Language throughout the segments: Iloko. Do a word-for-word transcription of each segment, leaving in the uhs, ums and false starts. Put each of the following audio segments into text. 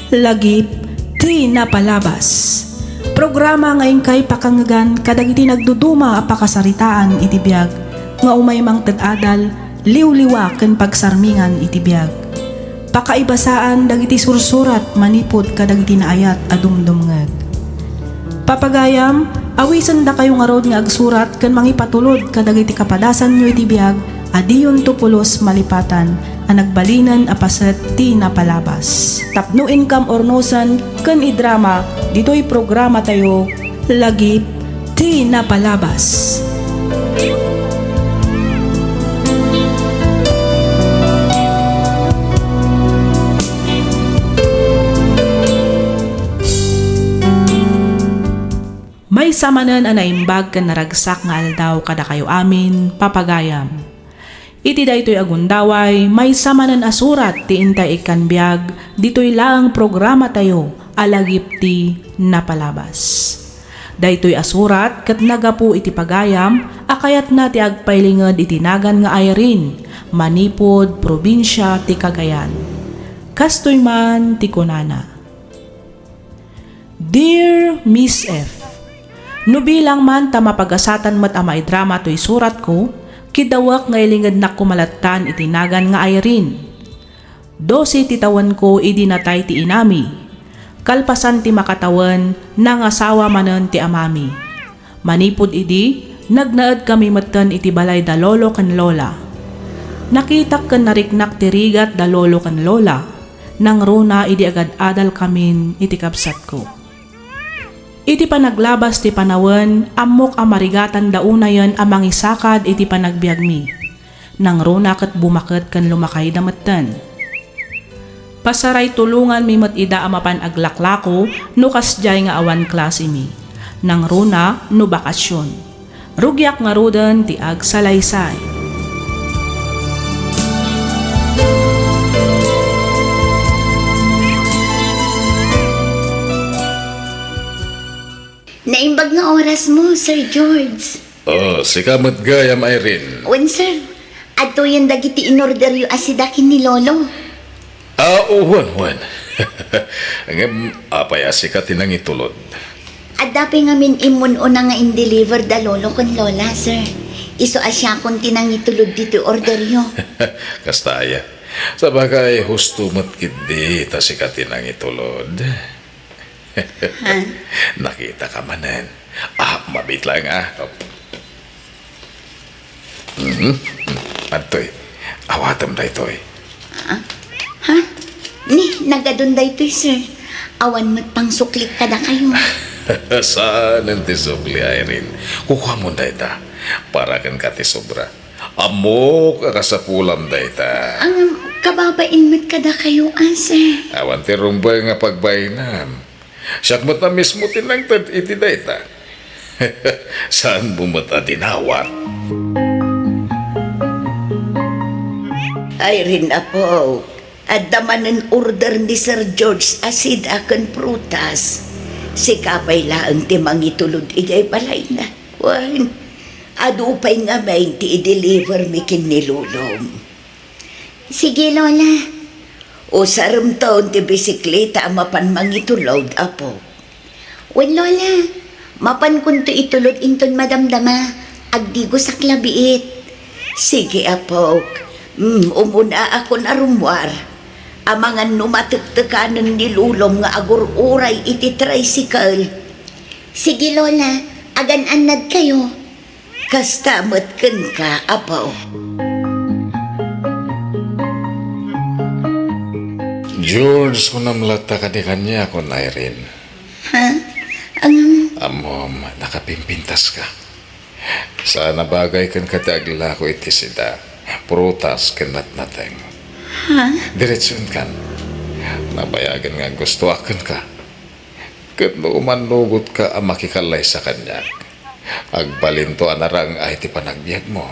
Lagip ti napalabas. Programa nga inkay pakangngegan kadagiti nagduduma a pakasaritaan iti biag nga umay mangted adal, liwliwa ken pagsarmingan iti biag. Pakaibasaan dagiti sursurat manipud kadagiti naayat a dumdumngeg. Papagayam, awisendakayo ngarud nga agsurat ken mangipatulod kadagiti kapadasanyo iti biag a diyonto pulos malipatan a nagbalinen a paset ti napalabas. Tapno inkam urnosen ken idrama ditoy programatayo, Lagip ti Napalabas. Maysa manen a naimbag ken naragsak nga aldaw kadakayo amin, papagayam. Iti daytoy a gundaway, maysa manen a surat ti intay ikkan biag ditoy laeng programatayo a Lagip ti Napalabas. Daytoy a surat ket naggapu iti pagayam a kayatna ti agpailinged iti nagan nga Irene, manipud probinsia ti Cagayan. Kastoy man ti kunana. Dear Miss F, no bilang man ta mapagasatan met a maidrama toy suratko, kiddawek nga ilingednak koma lattan iti nagan nga Irene. Dose ti tawenko idi natay ti inami. Kalpasan ti makatawen, nangasawa manen ti amami. Manipud idi, nagnaedkami metten iti balay da lolo ken lola. Nakitak ken nariknak ti rigat da lolo ken lola, nangruna idi agad-adalkamin iti kabsatko. Iti panaglabas ti panawen, ammok a marigatanda unayen a mangisakad iti panagbiagmi. Nangruna ket bumaket ken lumakayda metten. Pasaraytulonganmi met ida a mapan aglaklako no kasdiay nga awan klasemi. Nangruna no bakasion. Rugiak ngaruden ti agsalaysay. Naimbag nga orasmo, Sir George. Oh, sika met gayam, Irene. Wen, sir. Adtoyen dagiti inorderyo a sida ken ni Lolo. Ah, oh, wen, wen. Ngem, apay a sika ti nangitulod? Adda pay ngamin immun-una nga in-deliver da Lolo ken Lola, sir. Isu a siakon ti nangitulod ditoy orderyo. Kasta aya. Sabagay, husto met ketdi ta sika ti nangitulod. Ha? Nakitaka manen. Ah, mabiit laeng, ah. Mhm. Adtoy. Awatem daytoy. Ah? Ha? Ni, nagadun daytoy, sir. Awan met pangsuklik kadakayo. Saanen ti sukli, Irene. Kukuamon dayta. Para kenka ti sobra. Ammok a kasapulam dayta. Ang kababain met kadakayo, ah, sir. Awan ti rumbeng nga pagbainam. Siak met a mismo ti nangted iti dayta. Saanmo met a dinawat? Irene, apo, adda manen order ni Sir George a sida ken prutas. Sika pay laeng ti mangitulod idiay balayna. Wen, adu pay ngamin ti i-deliver mi ken ni Lolom. Sige, Lola. Usaremton ti bisikleta a mapan mangitulod, apo. Wen, Lola, mapankonto itulod inton madamdama. Agdigosak la biit. Sige, apok. Mm, umunaakon a rummuar. Amangan no matektekanen ni Lolom nga agur-uray iti tricycle. Sige, Lola. Agan-annadkayo. Kasta met kenka, apo. George, kunam latta kadi kaniak, Irene. Ha? Ang Ammom, nakapimpintaska. Saan a bagay kenka ti aglako iti sida, prutas ken natnateng. Ha? Diretsoenkan. Nabayagen nga aggustoak kenka. Ket no umannugotka a makikallaysa kaniak, agbalinto a narang-ay ti panagbiagmo.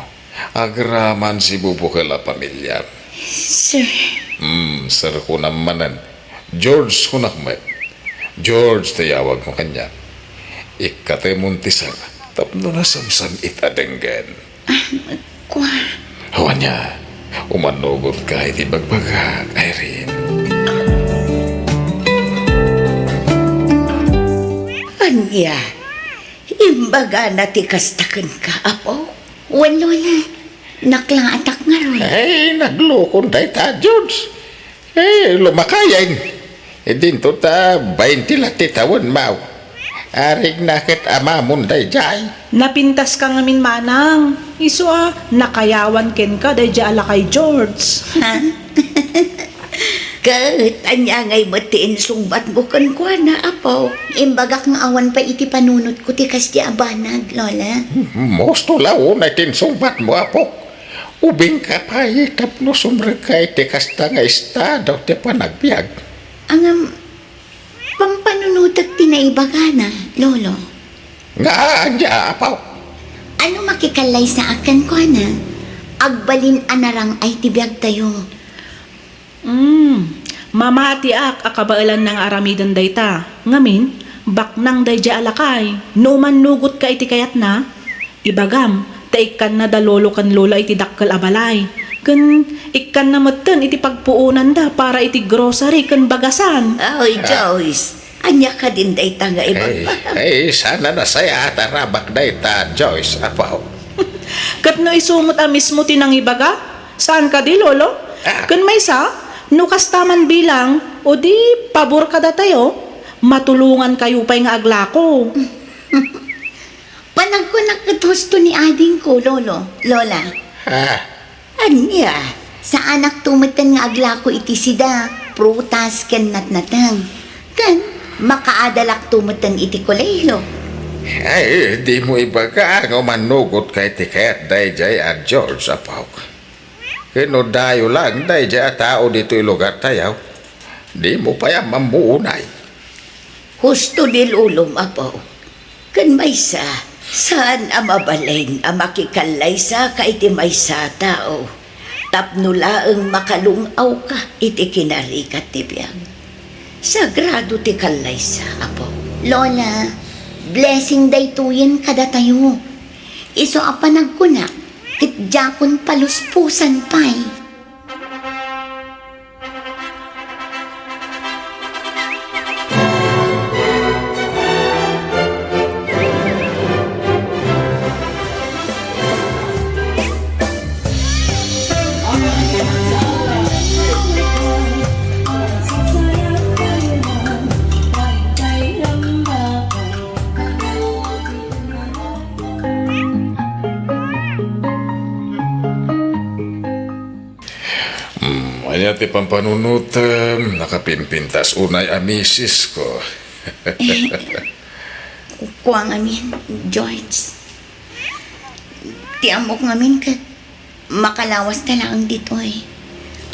Agraman sibubukel a pamiliam. Sir. Hmm, sir kunam manen. George kunak met. George ti yawagmo kaniak. Ikkatemon ti sir tapno nasamsam-it a denggen. Ah, kua. Awan nia, umannugotka iti bagbagak, Irene. Ya, imbagana ti kasta kenka, Apo? Wen, Lola. Naklaatak ngarud. Ay, naglukon dayta, George. Eh, lumakayen. Eh, dinto ta bainte la ti tawen, maw. Arigna ket amamon daydiay. Napintaska ngamin, manang. Isu a, nakayawan kenka daydiay a lakay, George. Ha? Ket ania ngay met ti insungbatmo kenkuana, Apo? Imbagak nga awan pay iti panunotko ti kasdi a banag, Lola. Husto la unay ti insungbatmo, Apo. Ubingka pay tapno sumrekka iti kasta nga estado ti panagbiag. Ngem, pampanunotek ti naibagana, Lolo. Nga ania, Apo? Ano makikallaysaak kenkuana? Agbalin a narang-ay ti biagtayo. Mm, mamatiak a kabaelanna nga aramiden dayta. Ngamin, baknang daydiay a lakay. No umannugotka iti kayatna, ibagam ta ikkanna da Lolo ken Lola iti dakkel a balay. Ken ikkanna metten iti pagpuonanda para iti grocery ken bagasan. Oy, Joyce, ania kadin dayta nga ibagam? Ay, ay, saan a nasayaat a rabak dayta, Joyce, Apo. Ket no isu met a mismo ti nangibaga, saan kadi, Lolo? Ah. Ken maysa, no kasta man bilang, o di pabor kadatayo, matulongankayo pay nga aglako. Panagkunak ket husto ni adingko, Lolo, Lola. Ah. Ania, saanakto metten nga aglako iti sida, prutas ken natnateng. Ken makaadalakto metten iti kolehio. Ay, dimo ibaga nga umannugotka iti kayat daydiay a George, Apok. Ken no dayo lang daydiay a tao ditoy lugartayo, dimo pay ammo unay. Husto ni Lolom, Apo. Ken maysa, saan a mabalin a makikallaysaka iti maysa a tao tapno laeng makalung-awka iti kinarigat ti biag. Sagrado ti kallaysa, Apo. Lola, blessing daytoyen kadatayo. Isu a panagkunak, ket diakon palusposan pay. Hmm, ania ti pampanunotem? Nakapimpintas unay a misisko. Eh, kua ngamin, George. Ti ammok ngamin ket makalawasta laeng ditoy.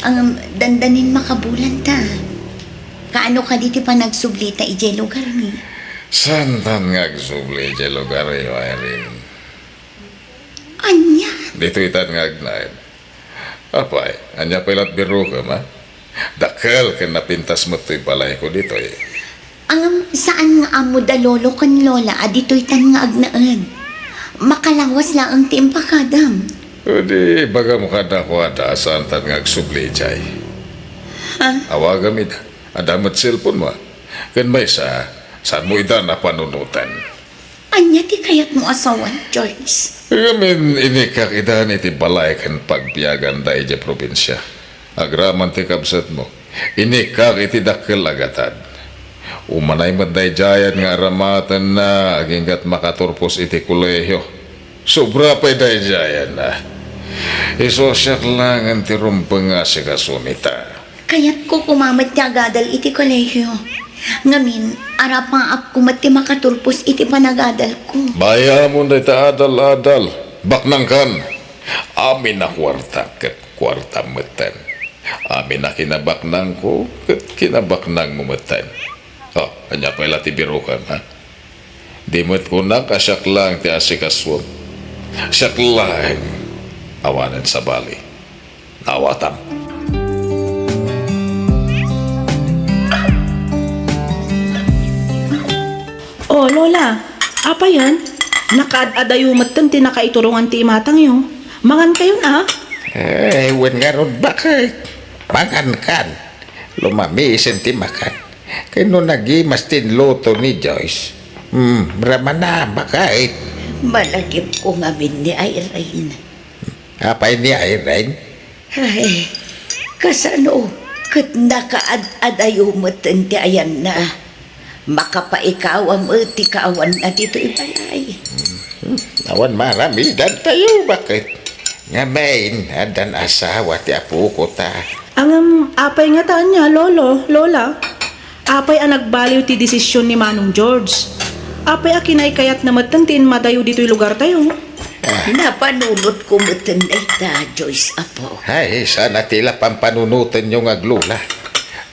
Ngem dandanin makabulanta. Kaano kadi ti panagsublita idiay lugarmi? Saantan nga agsubli idiay lugaryo, Irene? Ania? Ditoytan nga agnaed. Apay, ania pay lat birokem, a? Dakkel ken napintas met toy balayko ditoy. Ngem saan nga ammo da lolo ken lola a ditoytan nga agnaed. Makalawas laeng ti impakadam. O di, ibagam kadakuada a saantan nga agsubli idiay. Ha? Awagam ida. Adda met cellphone-mo, a? Ken maysa, saanmo ida a panunoten? Ania ti kayatmo a sawen, George? Ngamin, inikak idan iti balay ken pagbiaganda idiay probinsia. Agraman ti kabsatmo, inikak iti dakkel a gatad. Umanay met daydiayen nga aramatenna aginggat makaturpos iti kolehio. Sobra pay daydiayen, a. Isu a siak laengen ti rumbeng nga asikasuon ita. Kayatko koma met ti agadal iti kolehio. Ngamin, arapaapko met ti makaturpos iti panagadalko. Bayamon dayta adal-adal. Baknangkan. Amin a kuarta ket kuartam metten. Amin a kinabaknangko ket kinabaknangmo metten. O, ania pay la ti birokem, a? Di met kunak a siak laeng ti asikasuem. Siak laeng. Awanen sabali. Naawatam. O, Lola, apayen? Nakaad-adayo metten ti nakaiturongan ti imatangyo. Mangankayon, a? Ay, wen ngarud, baket. Mangankan. Lumamisen ti makan. Ken no nagimas ti inluto ni Joyce, Hmm, ramana, bakit? Malagipko ngamin ni Irene. Apay ni Irene? Ay, kasano ket nakaad-adayo met ti ayanna? Makapaikawam ti kaawanna ditoy balay. Hmm, awan maaramidantayo, bakit? Ngamin, addan asawa ti apoko ta. Ngem, apay ngata ania, Lolo, Lola? Apay a nagbaliw ti desisyon ni Manong George? Apay a kinaykayatna metten ti immadayo ditoy lugartayo? Ah. Napanunotko metten dayta, Joyce, apo. Ay, saan a ti la pampanunotenyo nga aglola.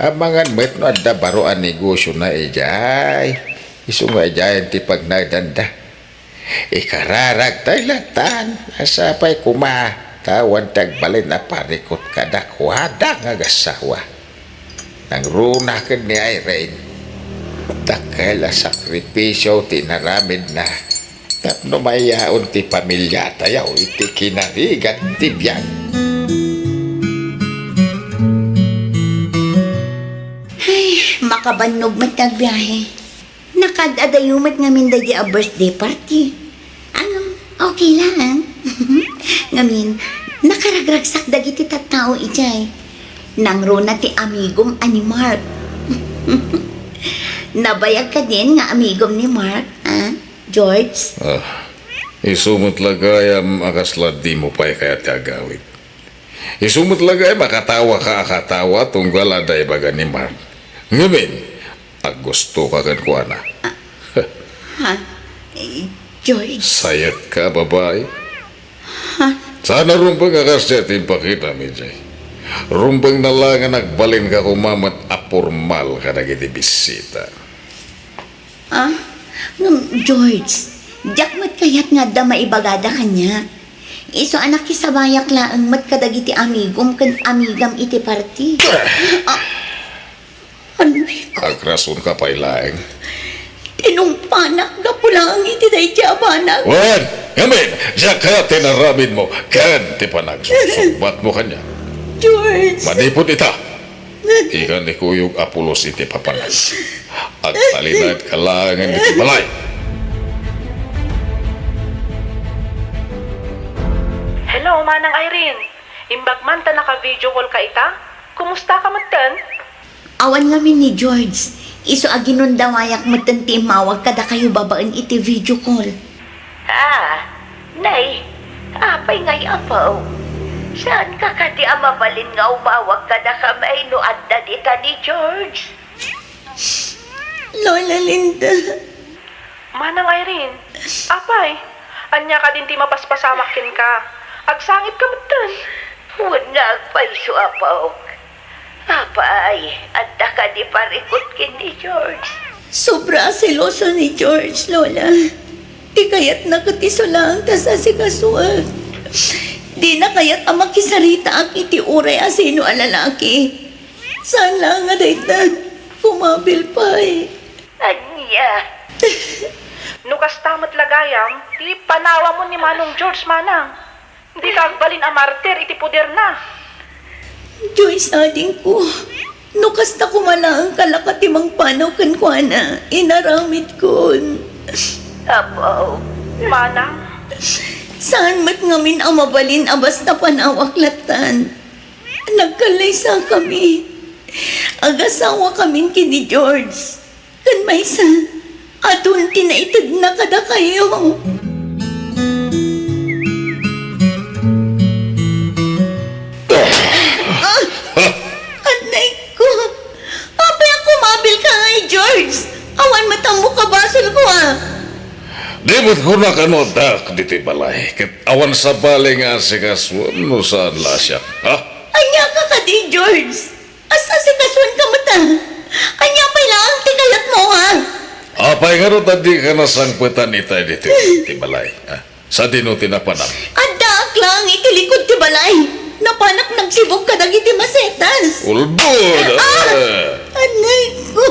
Amangan met no adda baro a negosiona idiay. Isu nga idiayen ti pagnaedanda. Ikararagtay latan, a sapay koma ta awan ti agbalin a parikut kadakuada nga agassawa. Nangruna ken ni Irene, dakkel a sakripisio ti inaramidna tapno mayaon ti pamiliatayo iti kinarigat ti biag. Ay, makabannog met ti agbiahe. Nakaad-adayo met ngamin daydi a birthday party. Ngem, okay lang. Ngamin, nakaragragsak dagiti tattao idiay. Nangruna ti amigom a ni Mark. Nabayag kadin nga amigom ni Mark, a, George? Ah, isu met la gayam a kasla dimo pay kayat ti agawid. Isu met la gayam a katawaka a katawa tunggal adda ibaga ni Mark. Ngamin, aggustoka kenkuana. Ha? Eh, George? Sayatka, babai. Ha? Saan a rumbeng a kasdiay ti impakitam idiay. Rumbengna la nga nagbalinka koma met a pormal kadagiti bisita. Ah, ngem, George, diak met kayat nga adda maibagada kaniak. Isu a nakisabayak laeng met kadagiti amigom ken amigam iti party. Ah, anay ko. Agrasonka pay laeng. Tinungpanak gapu laeng iti daydi a banag. Wen, ngamin, diak kayat ti inaramidmo ken ti panagsursumbatmo kaniak. George. Manipud ita, Ikan ni Kuyog a pulos iti papanak. Agtalinaedka laengen iti balay. Hello, Manang Irene. Imbag man ta naka-video call ka ita? Kumusta ka metten? Awan ngamin ni George. Isu a ginundawayak metten ti immawag kadakayo babaen iti video call. Ah, nay, apay ngay, apo? Saanka kadi a mabalin nga umawag kadakami no adda dita ni George? Lola Linda. Manang Irene, apay, ania kadin ti mapaspasamak kenka? Agsangit ka metten. Wen nga agpayso, apo. Apay, adda kadi parikut ken ni George? Sobra a seloso ni George, Lola. Ti kayatna ket isu laeng ti asasikasoak. Dina kayat a makisaritaak iti uray a sino a lalaki. Saan laeng a dayta, kumabil pay. Ania? No kasta met la gayam, ti panawamon ni Manong George, manang. Dika agbalin a martir iti poderna. Joyce, adingko, no kasta koma laeng kalaka ti mangpanaw kenkuana, inaramidkon. Apo. Manang. Saan met ngamin a mabalin a basta panawak lattan. Nagkallaysakami. Agasawakamin ken ni George. Ken maysa, adun ti naitedna kadakayo. Ah, anayko. Apay a kumabilka ngay, George? Awan met ammo kabasolko, a. Di met kunaka no addaak ditoy balay, ket awan sabali nga asikasoem no saan la a siak, ha? Ania ka kadi, George? Asasikasoenka met, a. Ania pay laeng ti kayatmo, a? Apay ngarud a dika nasangpetan itay ditoy ti balay, a? Sadino ti napanam? Addaak laeng iti likud ti balay. Napanak nagsibog kadagiti masetas. Ulbod! Ah! Ah! Anayko.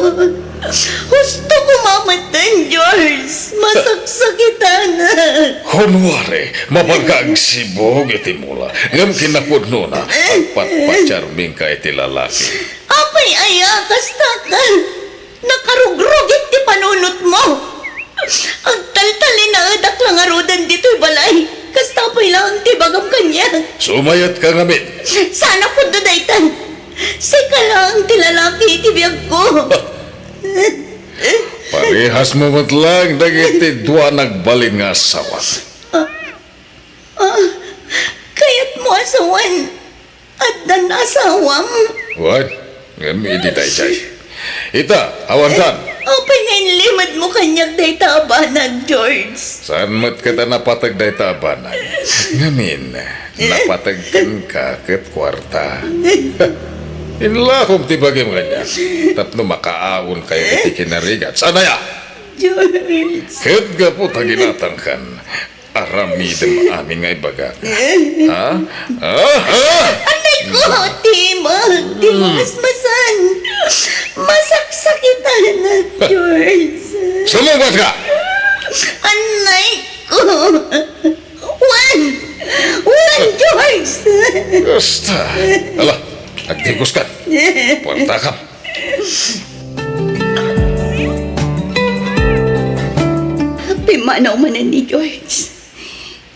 Husto koma metten, George. Masaksakitanak. Kunwari, mapanka agsibog iti mula, ngem kinapudnona, agpatpatiarmingka iti lalaki. Apay aya, kastaka? Nakarugrugit ti panunotmo. Sumayatka ngamin. Saan a pudno dayta? Sika laeng ti lalaki iti biagko. Parehasmo met laeng dagiti dua nagbalin nga asawa. Ah, ah, kayatmo a sawen addan asawam? Wen, ngem idi daydiay. Ita, awankan. Apay nga inlimedmo kaniak dayta a banag, George? Saan met ket a napateg dayta a banag? Ngamin, napateg kenka ket kuarta. Inlakom ti bagim kaniak tapno makaawnkayo iti kinarigat. Saan aya? George. Ket gapu ta ginatangkan, aramidem amin nga ibagak. Ha? Ha? Ha? Anay ko, Tim, ah, Tim, masmasan. Masaksakitan, George. Sumubatka! Anay ko. Wen! Wen, George! Basta. Ala, agdigos ka. Puerta ka. Pimanaw manen ni George.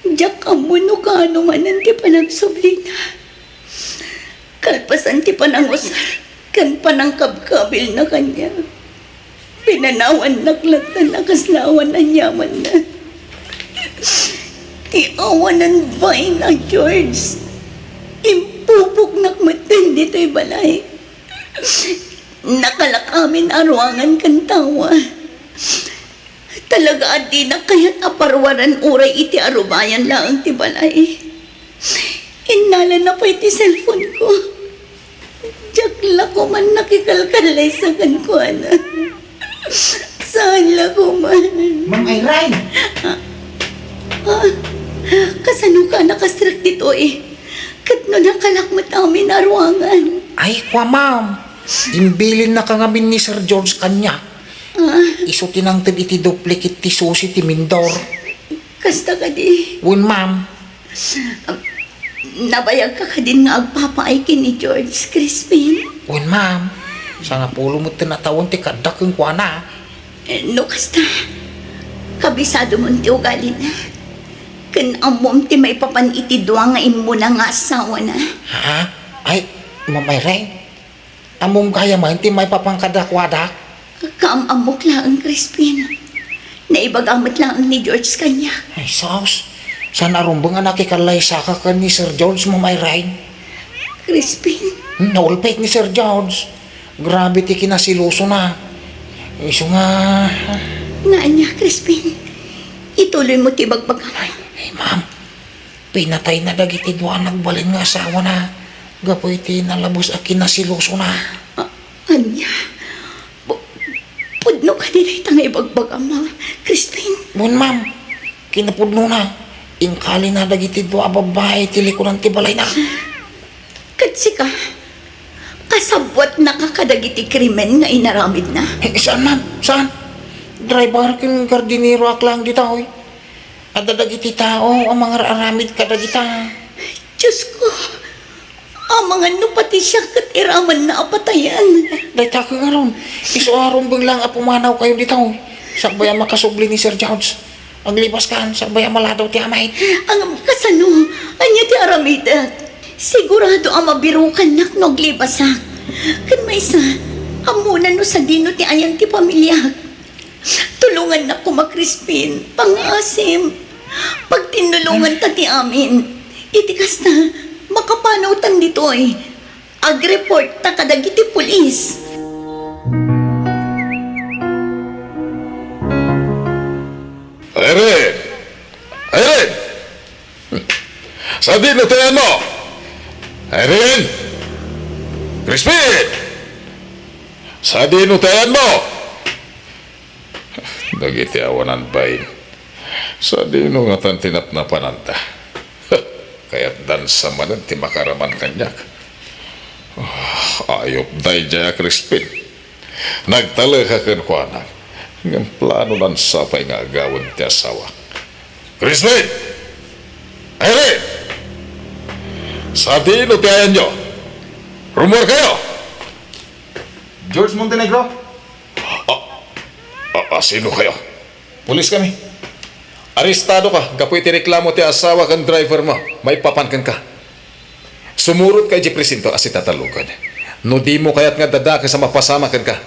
Diak ammo no kaano manen ti panagsublina. Kalpasan ti panangusar ken panangkabkabilna kaniak, pinanawannak latta a kasla awan aniamanna. Ti awanan bain a George, impupoknak metten ditoy balay. Nakalak amin a ruangan ken tawa. Talaga a dinak kayat a paruaren uray iti arubayan laeng ti balay. Innalanna pay ti cellphone ko. Diak la koman nakikalkallaysa kenkuana. Saan la koman. Ma'am Irene! Ah, ah, kasano ka nakastrek ditoy? Ket no nakalak met amin a ruangan? Ay, kua, ma'am. Imbilinnaka ngamin ni Sir George kaniak. Ah. Isu ti nangted iti duplicate ti susi ti mindor. Kasta kadi? Wen, ma'am. Um, nabayagka kadin nga agpapaay ken ni George, Crispin? Wen, ma'am. Sangapulo metten a tawen ti kaaddak kenkuana. Eh, no kasta, kabisadom ti ugalina. Ken ammom ti maipapan iti dua nga immuna nga asawana. Ha? Ay, Ma'am Irene? Ammom gayam ti maipapan kadakuada? Kaam-ammok laeng, Crispin. Naibaga met laeng ni George kaniak. Ay, sus. Saan a rumbeng a nakikallaysaka ken ni Sir George, Ma'am Irene? Crispin. Hmm, naulpek ni Sir George. Grabe ti kinaselosona. Isu nga. Nga ania, Crispin? Ituloymo ti bagbagam. Ay, ay, ma'am. Pinatayna dagiti dua a nagbalin nga asawana gapu iti nalabes a kinaselosona. A-, ania? Pu-, pudno kadi dayta nga ibagbagam, a, Crispin? Wen, ma'am. Kinapudnona, inkalina dagiti dua a babbai ti likudan ti balayna. Ket sika, kasabbuatnaka kadagiti krimen nga inaramidna? Eh, saan, ma'am? Saan? Driver ken gardineroak laeng ditoy. Adda dagiti tao a mangar-aramid kadagita. Diosko, amangan no pati siak ket iramanna a patayen. Dayta ket ngarud, isu a rumbeng laeng a pumanawkayo ditoy. Sakbay a makasubli ni Sir George. Aglibaskan, sakbay a maladaw ti amay. Ngem kasano? Ania ti aramidek? Sigurado a mabirukannak no aglibasak. Ken maysa, ammona no sadino ti ayan ti pamiliak. Tulongannak koma, Crispin. Pangngaasim. Pagtinnulonganta ti amin. Iti kasta, makapanawtan ditoy. Agreportta kadagiti pulis. Irene! Irene! Sadino ti ayanmo? Irene! Crispin! Sadino ti ayanmo? Dagiti awanan bain. Sadino ngatan ti napnapananta? Kayatdansa manen ti makaraman kaniak. Ah, ayup daydiay a Crispin. Nagtalek kenkuana. Ngem plano dansa pay nga agawen ti asawa. Crispin! Irene! Sadino ti ayanyo? Rummuarkayo! George Montenegro? A, a, a, sino kayo? Pulis kami. Arestado ka gapu iti reklamo ti asawa ken driver mo. Maipapan kenka. Sumurotka idiay presinto a sitatalluked. No dimo kayat nga addadakes a mapasamak kenka,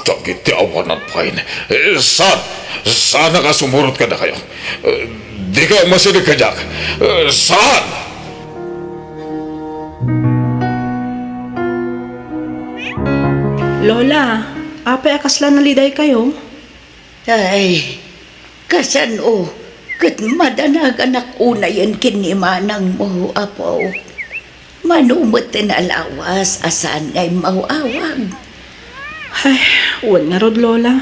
dagiti awanan pay. Eh, saan? Saan a sumurot kadakayo? Eh, dikayo masirig kaniak. Eh, saan? Lola, apay a kasla nalidaykayo? Ay, kasano ket madanaganak unayen ken ni manangmo, Apo? Mano met ti nalawas a saan nga immaw-awag? Ay, wen ngarud, Lola.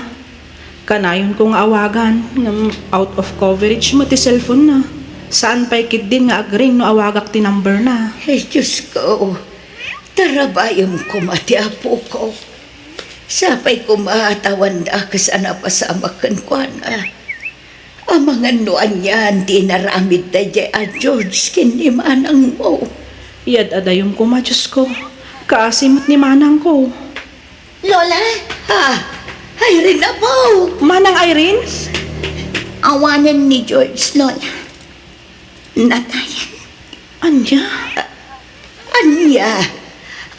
Kanayonko nga awagan, ngem out of coverage met ti cellphone-na. Saan pay ketdin nga agring no awagak ti number-na. Ay, Diyos ko, tarabayem koma ti apoko. Sapay koma ta awan dakes a napasamak kenkuana. Amangan no anian ti inaramid daydiay a George ken ni manangmo. Yad-adayom koma, Diyos ko. Kaasi met ni manangko. Lola? Ah, Irene, apo! Manang Irene? Awanen ni George, Lola. Natayen. Ania? Ania?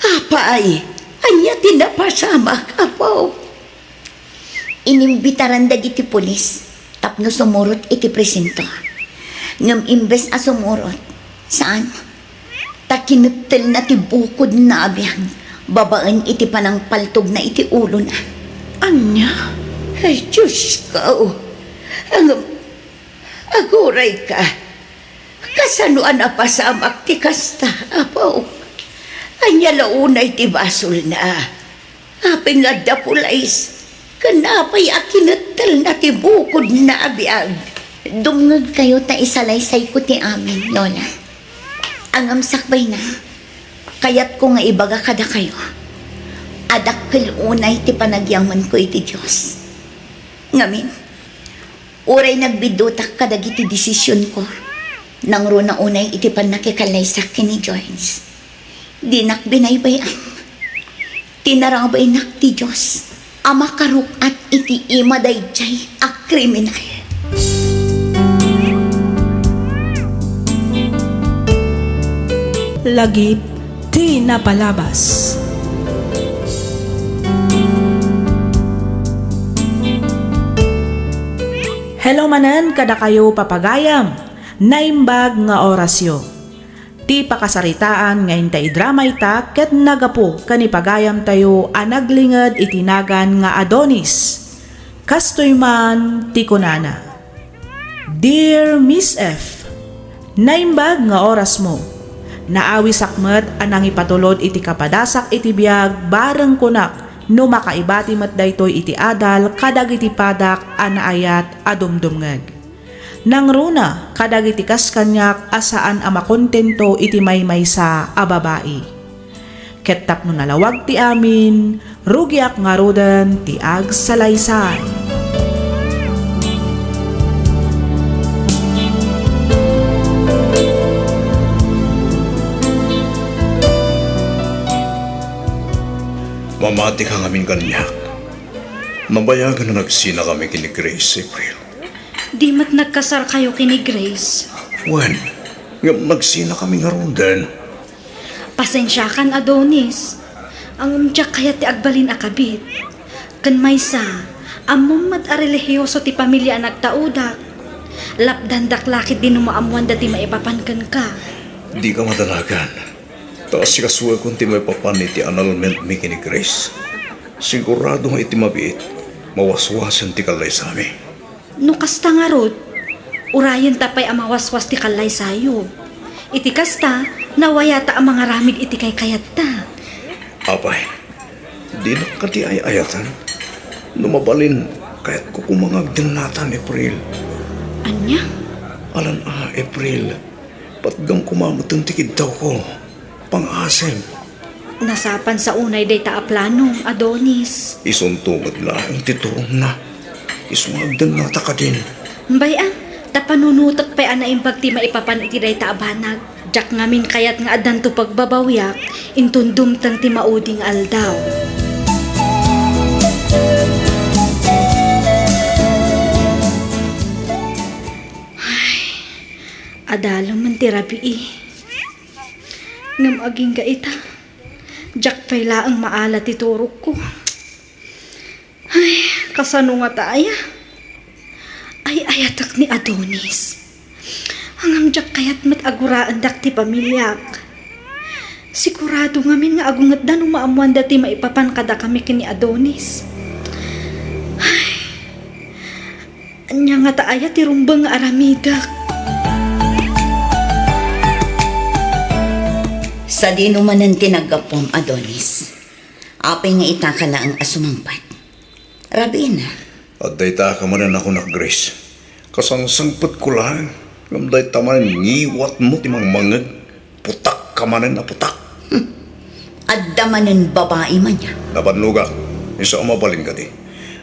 Apay, ania ti napasamak, Apo? Inimbitaran dagiti pulis tapno sumurot iti presinto. Ngem imbes a sumurot, saan? Ta kinettelna ti bukodna a biag babaen iti panangpaltogna iti ulona. Ania? Ay, Diyos ko! Ngem, agurayka. Kasano a napasamak ti kasta, Apo? Ania la unay ti basolna? Apay nga adda pulis? Ken apay a kinettelna ti bukodna a biag? Dumngegkayo ta isalaysayko ti amin, Lola. Ngem sakbayna, kayatko nga ibaga kadakayo a dakkel unay ti panagyamankon iti Dios. Ngamin, uray nagbiddutak kadagiti desisionko, nangruna unay iti pannakikallaysak ken ni George. Dinak binaybay-an. Tinarabaynak ti Dios a makaruk-at iti ima daydiay a kriminal. Lagip ti napalabas. Hello manen kadakayo, papagayam. Naimbag nga orasyo. Ti pakasaritaan nga inta idrama ita ket naggapu ken ni pagayamtayo a naglinged iti nagan nga Adonis. Kastoy man ti kunana, Dear Miss F, naimbag nga orasmo. Naawisak met a nangipatulod iti kapadasak iti biag bareng kunak no makaibati met daytoy iti adal kadagiti padak a naayat a dumdumngeg. Nangruna kadagiti kas kaniak a saan a makontento iti maymaysa a babai. Ket tapno nalawag ti amin, rugiak ngaruden ti agsalaysay. Mamatika ngamin kaniak. Nabayagen a nagsinakami ken ni Grace, April. Di met nagkasarkayo ken ni Grace? Wen, ngem nagsinakami ngaruden. Pasensiakan, Adonis. Ngem diak kayat ti agbalin a kabit. Ken maysa, ammom met a relihioso ti pamilia a nagtaudak. Lapdandak la ketdi no maammoanda ti maipapan kenka. Dika madanagan. Ta asikasuekon ti maipapan iti annulmentmi ken ni Grace. Sigurado nga iti mabiit, mawaswasen ti kallaysami. No kasta ngarud, urayenta pay a mawaswas ti kallaysayo. Iti kasta, nawayata a mangaramid iti kaykayatta. Apay, dinak kadi ay-ayaten? No mabalin, kayatko koma nga agdennatan, April. Ania? Alan a, April. Patgam koma met ti kiddawko. Pangasem. Nasapansa unay dayta a plano, Adonis. Isunto met laeng ti turongna. Isu nga agdennata kadin. Bay-am, ta panunutek pay a naimbag ti maipapan iti dayta a banag. Diak ngamin kayat nga addanto pagbabawiak, inton dumteng ti maudi nga aldaw. Ay, adalem man ti rabii. Ngem agingga ita, diak pay laeng maala ti turogko. Ay, kasano ngata aya? Ay-ayatek ni Adonis. Ngem diak kayat met a guraendak ti pamiliak. Sigurado ngamin nga agungetda no maammoanda ti maipapan kadakami ken ni Adonis. Ay, ania ngata aya ti rumbeng nga aramidek? Sadino manen ti naggapuam, Adonis? Apay nga itaka laeng a sumangpet? Rabiina. Adda itaka manen a kunak, Grace. Kasangsangpetko laeng, ngem dayta manen ngiwatmo ti mangmangngeg. Putakka manen a putak. Hmm. Adda manen babai man aya. Nabannogak. Isu a mabalin kadi,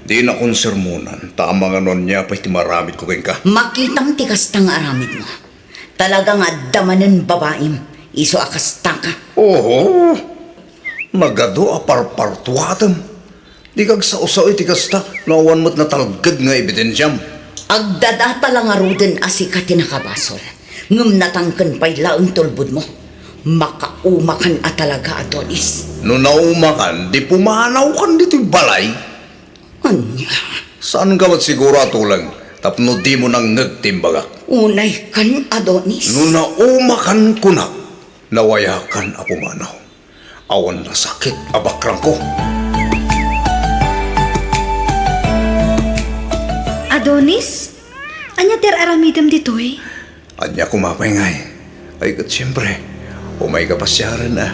dinakon sermonan, ta amangan no ania pay ti maaramidko kenka. Makitam ti kasta nga aramidmo. Talaga nga adda manen babaim, isu a kastaka. Oho. Nagadu a parpartuatem. Dika agsaosaoy ti kasta no awan met natalged nga ebidensiam. Agdadata la ngaruden a sika ti nakabasol, ngem natangken pay laeng ti ulbodmo. Makaumakan a talaga, Adonis. No naumakan, di pumanawkan ditoy balay. Ania? Saanka met siguro a tuleng tapno dimo nangngeg ti imbagak? Unaykan, Adonis. No naumakan kunak, nawayakan a pumanaw. Awan nasakit a bakrangko. Adonis? Ania ti ar-aramidem ditoy? Ania koma pay ngay? Ay, ket siempre, umayka pasiaren a.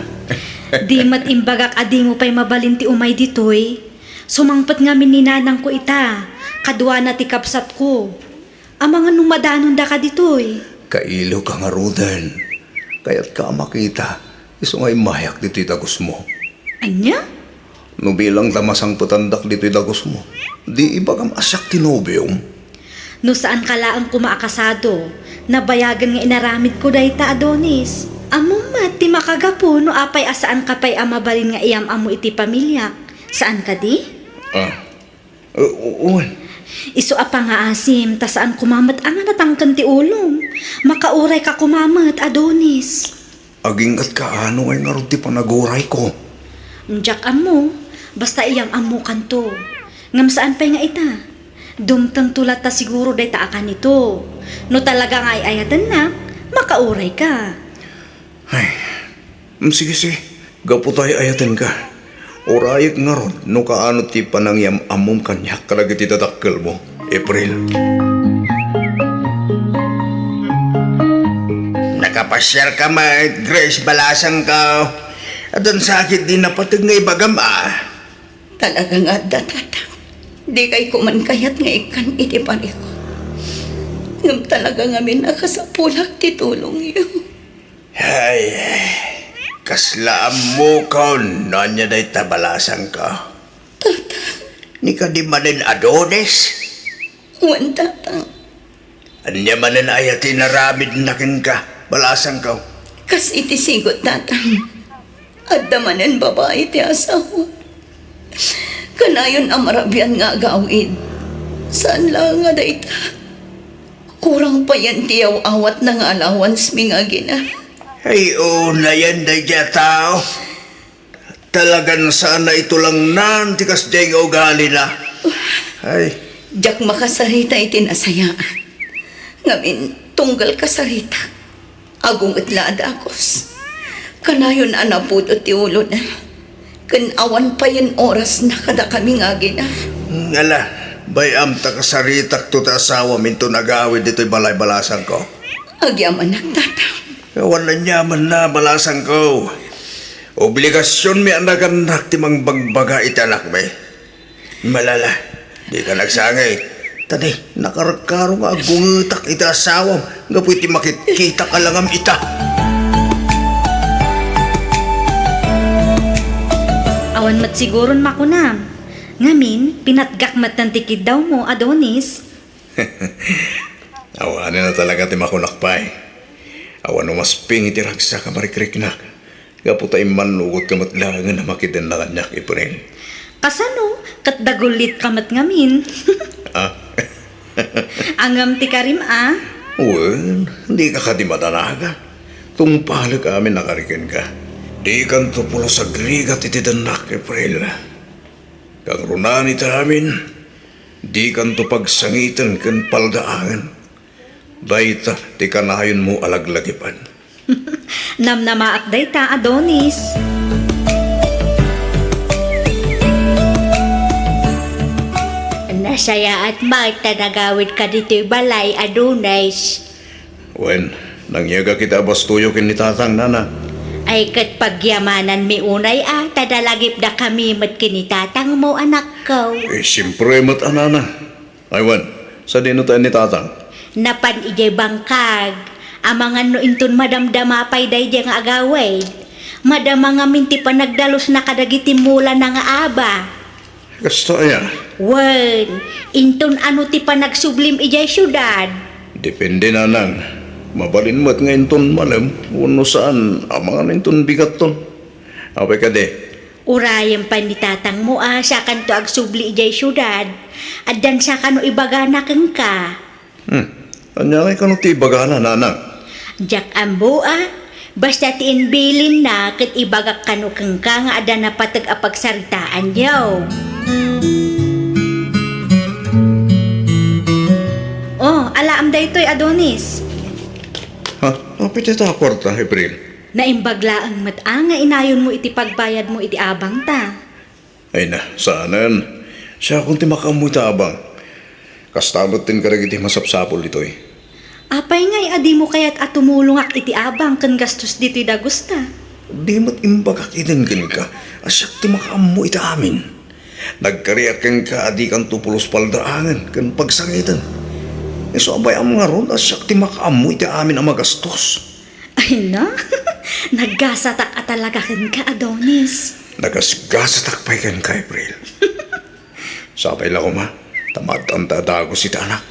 Di met imbagak a dimo pay mabalin ti umay ditoy. Sumangpet ngamin ni nanangko ita, kaduana ti kabsatko. Amangan no madanondaka ditoy. Kailoka ngaruden. Kayatka a makita, isu nga immayak ditoy dagusmo. Ania? No bilang ta masangpetandak ditoy dagusmo, di ibagam a siak ti nobiom? No saanka laeng koma a kasado, nabayagen nga inaramidko dayta, Adonis. Ammom met ti makagapu no apay a saanka pay a mabalin nga iyam-ammo iti pamiliak. Saan kadi? Ah, u-, u-, wen. Isu a pangaasim, ta saan koma met a nga natangken ti ulom. Makaurayka koma met, Adonis. Aginggatka a no ngay ngarud ti panagurayko? Diak ammo, basta iyam-ammokanto. Ngem saan pay nga ita? Dumtengto latta siguro dayta a kanito. No talaga nga ay-ayatennak, makaurayka. Ay, mm, sige, sige. Gapu ta ay-ayatenka. Urayek ngarud no kaano ti panangyam-ammom kaniak kadagiti dadakkelmo, April. Nakapasiarka met, Grace, balasangko. Addan sakit di napateg nga ibagam a. Talaga nga adda, Tatang. Dikay koma kayat nga ikkan iti parikut. Ngem talaga ngamin a kasapulak ti tulongyo. Ay, kasla ammokon no ania dayta, balasangko. Tatang. Ni kadi manen, Adonis? Wen, Tatang. Ania manen aya ti inaramidna kenka, balasangko? Kas iti sigut, Tatang. Adda manen babai ti asawa. Kanayon a marabian nga agawid. Saan laeng a dayta. Kurang payen ti yaw-awatna nga allowance-mi nga agina. Ay, unayen daydiay a tao. Talagan saan a itulangnan ti kasdiay nga ugalina. Ay. Diak makasarita iti nasayaat. Ngamin, tunggal kasaritak, agunget la a dagus. Kanayon a napudot ti ulona. Ken awan payen orasna kadakami nga agina. Ala, bay-am ta kasaritakto ti asawam inton agawid ditoy balay, balasangko. Agyamanak, Tatang. Awan aniamanna, balasangko. Obligasionmi a nagannak ti mangbagbaga iti anakmi. Malala, dika nagsangit. Ta di, nakarkaro nga agungetak iti asawam gapu iti makitkitak a langam ita. Awan met siguron makunam. Ngamin, pinatgak metten ti kiddawmo, Adonis. Awanen a talaga ti makunak pay. Awan umasping iti ragsak a marikriknak. Gapu ta immannugotka met laengen a makidenna kaniak, April. Kasano? Ket dagullitka met ngamin. Ah? Angem ti karim a? Wen, dika kadi madanagan. Tungpalek amin a kari kenka. Dikanto pulos agrigat iti dennak, April. Kangrunaan ita amin, dikanto pagsangiten ken paldaangen. Dayta ti kanayonmo a laglagipen. Namnamaak dayta, Adonis. Nasayaat met ta nagawidka ditoy balay, Adonis. Wen, nangyegak iti abastoyo ken ni tatang, nana. Ay, ket pagyamananmi unay a, ta nalagipdakami met ken ni tatangmo, anakko. Eh, siempre met a, nana. Ay, wen, sadino tayo ni tatang? Napan idiay bangkag. Amangan no inton madamdama pay daydiay nga agawid. Madama ngamin ti panagdalusna kadagiti mulana nga aba. Kasta aya? Wen, inton ano ti panagsublim idiay siudad? Depende, nanang. Mabalin met nga inton malem, wenno saan, amangan inton bigatton. Apay kadi? Urayem pay ni tatangmo a siakanto agsubli idiay siudad. Addan siakano ibagana kenka. Hmm. Ania ngay kano ti ibagana, nanang? Diak ammo a. Basta ti imbilinna ket ibagak kano kenka nga adda napateg a pagsaritaanyo. Oh, alaem daytoy, Adonis. Ha? Apay dayta a kuarta, April? Naimbag laeng met a nga inayonmo iti pagbayadmo iti abangta. Ay na, saanen. Siakon ti makaammo iti abang. Kasta met ken kadagiti masapsapul ditoy. Apay ngay a dimo kayat a tumulongak iti abang ken gastos ditoy dagusta? Di met imbagak iden kenka a siak ti makaammo iti amin. Nagkariak kenka a dikanto pulos paldaangen ken pagsangiten. Isu a bay-am ngarud a siak ti makaammo iti amin a magastos. Ay na, naggasatak a talaga kenka, Adonis. Nagasgasatak pay kenka, April. Sapay la koma, ta maadanta a dagus iti anak.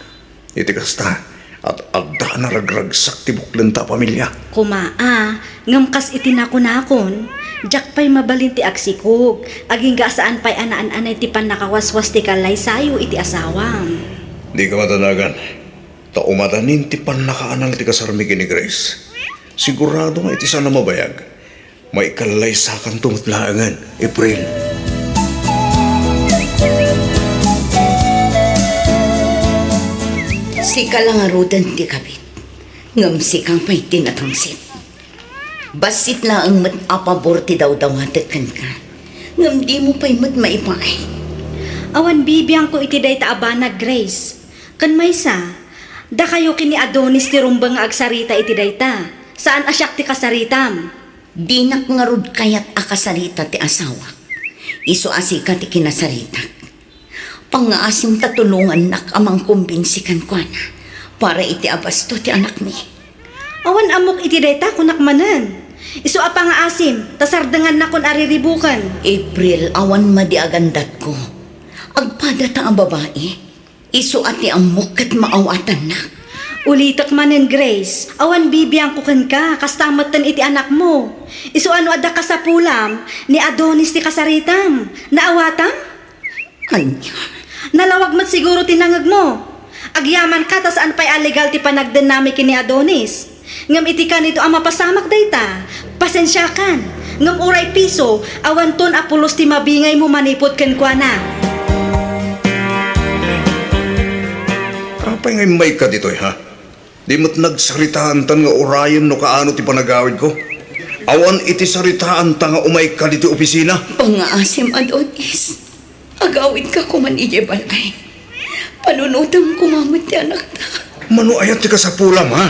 Iti kasta, at adda a naragragsak ti buklenta a pamilia. Koma a, ngem kas iti nakunakon, diak pay mabalin ti agsikog, agingga a saan pay a naan-anay ti pannakawaswas ti kallaysayo iti asawam. Dika madanagan. Ta umadanin ti pannakaanal ti kasarmi ken ni Grace. Sigurado nga iti saan a mabayag, maikallaysakanto met laengen, April. Sika la ngaruden ti kabit, ngem sika pay ti natangsit. Bassit laeng met a pabor ti dawdawatek kenka, ngem dimo pay met maipaay. Awan bibiangko iti dayta a banag, Grace. Ken maysa, dakayo ken ni Adonis ti rumbeng nga agsarita iti dayta. Saan a siak ti kasaritam. Dinak ngarud kayat a kasarita ti asawak. Isu a sika ti kinasaritak. Pangngaasim ta tulongannak a mangkumbinsi kenkuana para iti abasto ti anakmi. Awan ammok iti dayta, kunak manen. Isu a pangngaasim ta sardengannakon a riribuken. April, awan madi a gandatko. Agpadata a babai. Isu a ti ammok ket maawatannak. Ulitek manen, Grace, awan bibiangko kenka, kasta metten iti anakmo. Isu a no adda kasapulam, ni Adonis ti kasaritam. Naawatam? Ania? Nalawag met siguro ti nangegmo. Agyamanka ta saan pay a legal ti panagdennami ken ni Adonis. Ngem iti kanito a mapasamak dayta, pasensiakan. Ngem uray piso, awanton a pulos ti mabingaymo manipud kenkuana. Apay nga immayka ditoy, ha? Di met nagsaritaantan nga urayen no kaano ti panagawidko. Awan iti saritaanta nga umayka ditoy opisina. Pangngaasim, Adonis. Agawidka koman idiay balay. Panunotem koma met ti anakta. Mano aya ti kasapulam, ha?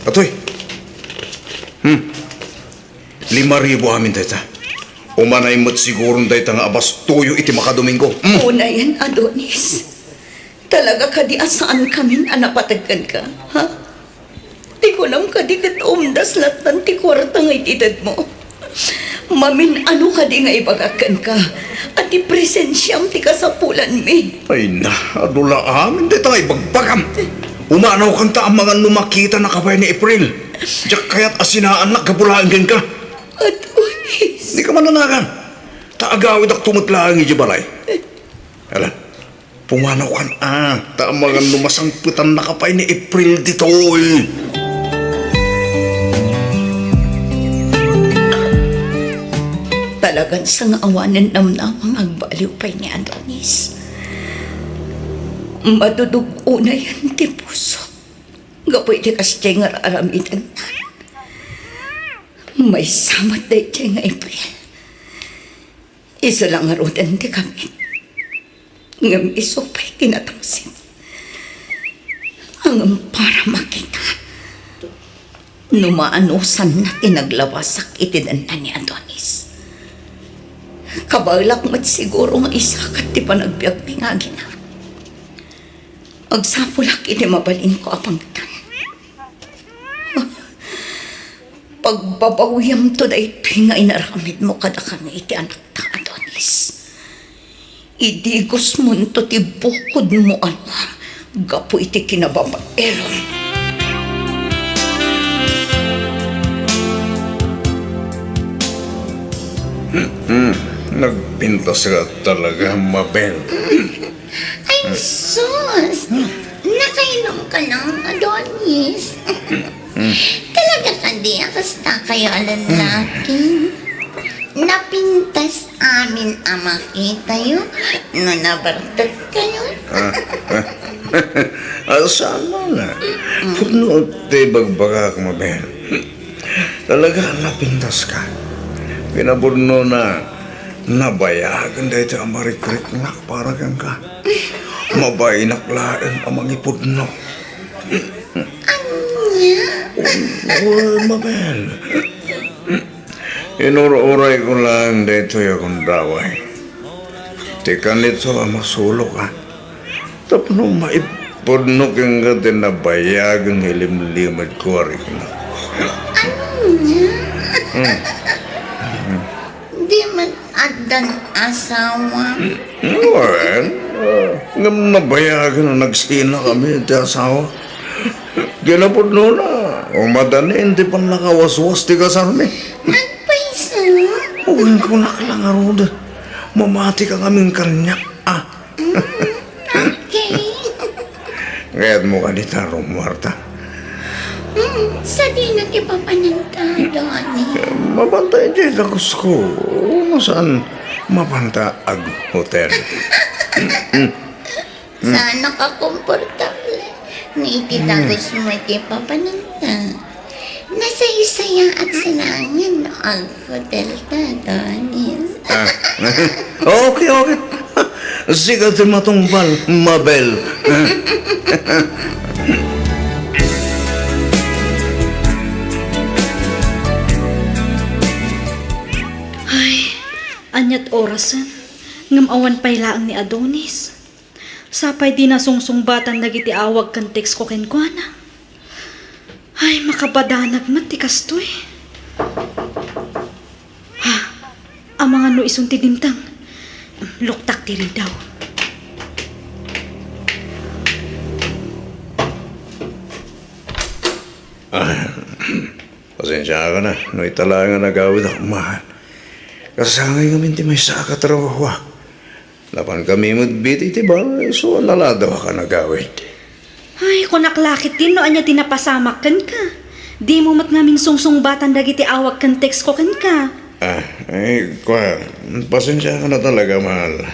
Atoy. Hmm. Lima ribu amin dayta. Umanay met siguron dayta nga abastoyo iti makadomingo. Hmm. Unayen, Adonis. Talaga kadi a saankamin a napateg kenka, ha? Ti kunam kadi ket umdas lattan ti kuarta nga itedmo. Mamin-ano kadi nga ibagak kenka a ti presensiam ti kasapulanmi? Ay na, adu la amin dayta nga ibagbagam. Umanawkanta amangan no makitanaka pay ni April. Diak kayat a sinaannak gapu laeng kenka. Adonis. Dika mananagan. Ta agawidakto met laeng idiay balay. Ala. Pumanawkan a, ta amangan no masangpetannaka pay ni April ditoy. Talagan sangawanen namnama nga agbaliw pay ni Adonis. Madudug-onayen ti puso. Gapu iti kasdiay nga ar-aramidenna. Maysa met daydiay nga April. Isu la ngaruden ti gamit. Ngem isu pay ti natangsit. Ngem para makita no maanusanna ti naglabasak iti denna ni Adonis. Kabaelak met siguro nga isakat ti panagbiagmi nga agina. Agsapulak iti mabalinko a pangtan. Pagbabawiamto daytoy nga inaramidmo kadakami iti anakta, Adonis. Idigosmonto ti bukodmo a lua gapu iti kinababaelam. Hmm, nagpintas ka talaga, Mabel. Ay, sus! Nakainom ka lang, Adonis. Talaga kadi a kasta kayo a lalaki? Napintas amin a makitayo no nabartek kayo. Ah, ah. Ah, saan na? Pudno ti bagbagak, Mabel. Talaga, napintas ka. Kinapudno na, nabayagen daytoy a marikriknak para kenka. Mabainak laeng a mangipudno. Ania? Wen, Mabel. Inur-urayko laeng daytoy a gundaway. Ti kanito a masuloka. Tapno maipudno kenka ti nabayagen nga ilimlimedko a rikna. Ania? Hmm. Di met addan asawa? Wen, ah, ngem nabayagen a nagsinakami ti asawa. Kinapudnona, umadanin ti pannakawaswas ti kasarmi. Agpayso? Wen, kunak la ngarud. Mamati ka ngamin kaniak, ah. Mm, okay. Kayatmo kadi ta rumuarta? Mm, sadino ti papananta, Donnie? Mapanta idiay dagusko. No saan, mapanta aghotel. Saan nakakomportable. Ni iti dagusmo iti papananta. Nasaysayaat sa langit no aghotel ta, Donis. Ah. Okay, okay. Sika ti matungpal, Mabel. Ay, ania't orasen, ngem awan pay laeng ni Adonis. Sapay dina sungsungbatan dagiti awag ken text ko kenkuana. Ay, makabadanag met ti kastoy. Ha, amangan no isun ti dimteng. Luktak ti ridaw. Ah, pasensiakan a no ita laeng a nagawidak, mahal. Kasangay ngamin ti maysa a katrabahoak. Napankami met iti bal, isu a naladawak a nagawid. Ay, kunak la ketdin no ania ti napasamak kenka. Dimo met ngamin sungsungbatan dagiti awag ken text ko kenka. Ah, ay, kua, pasensiakan a talaga, mahal.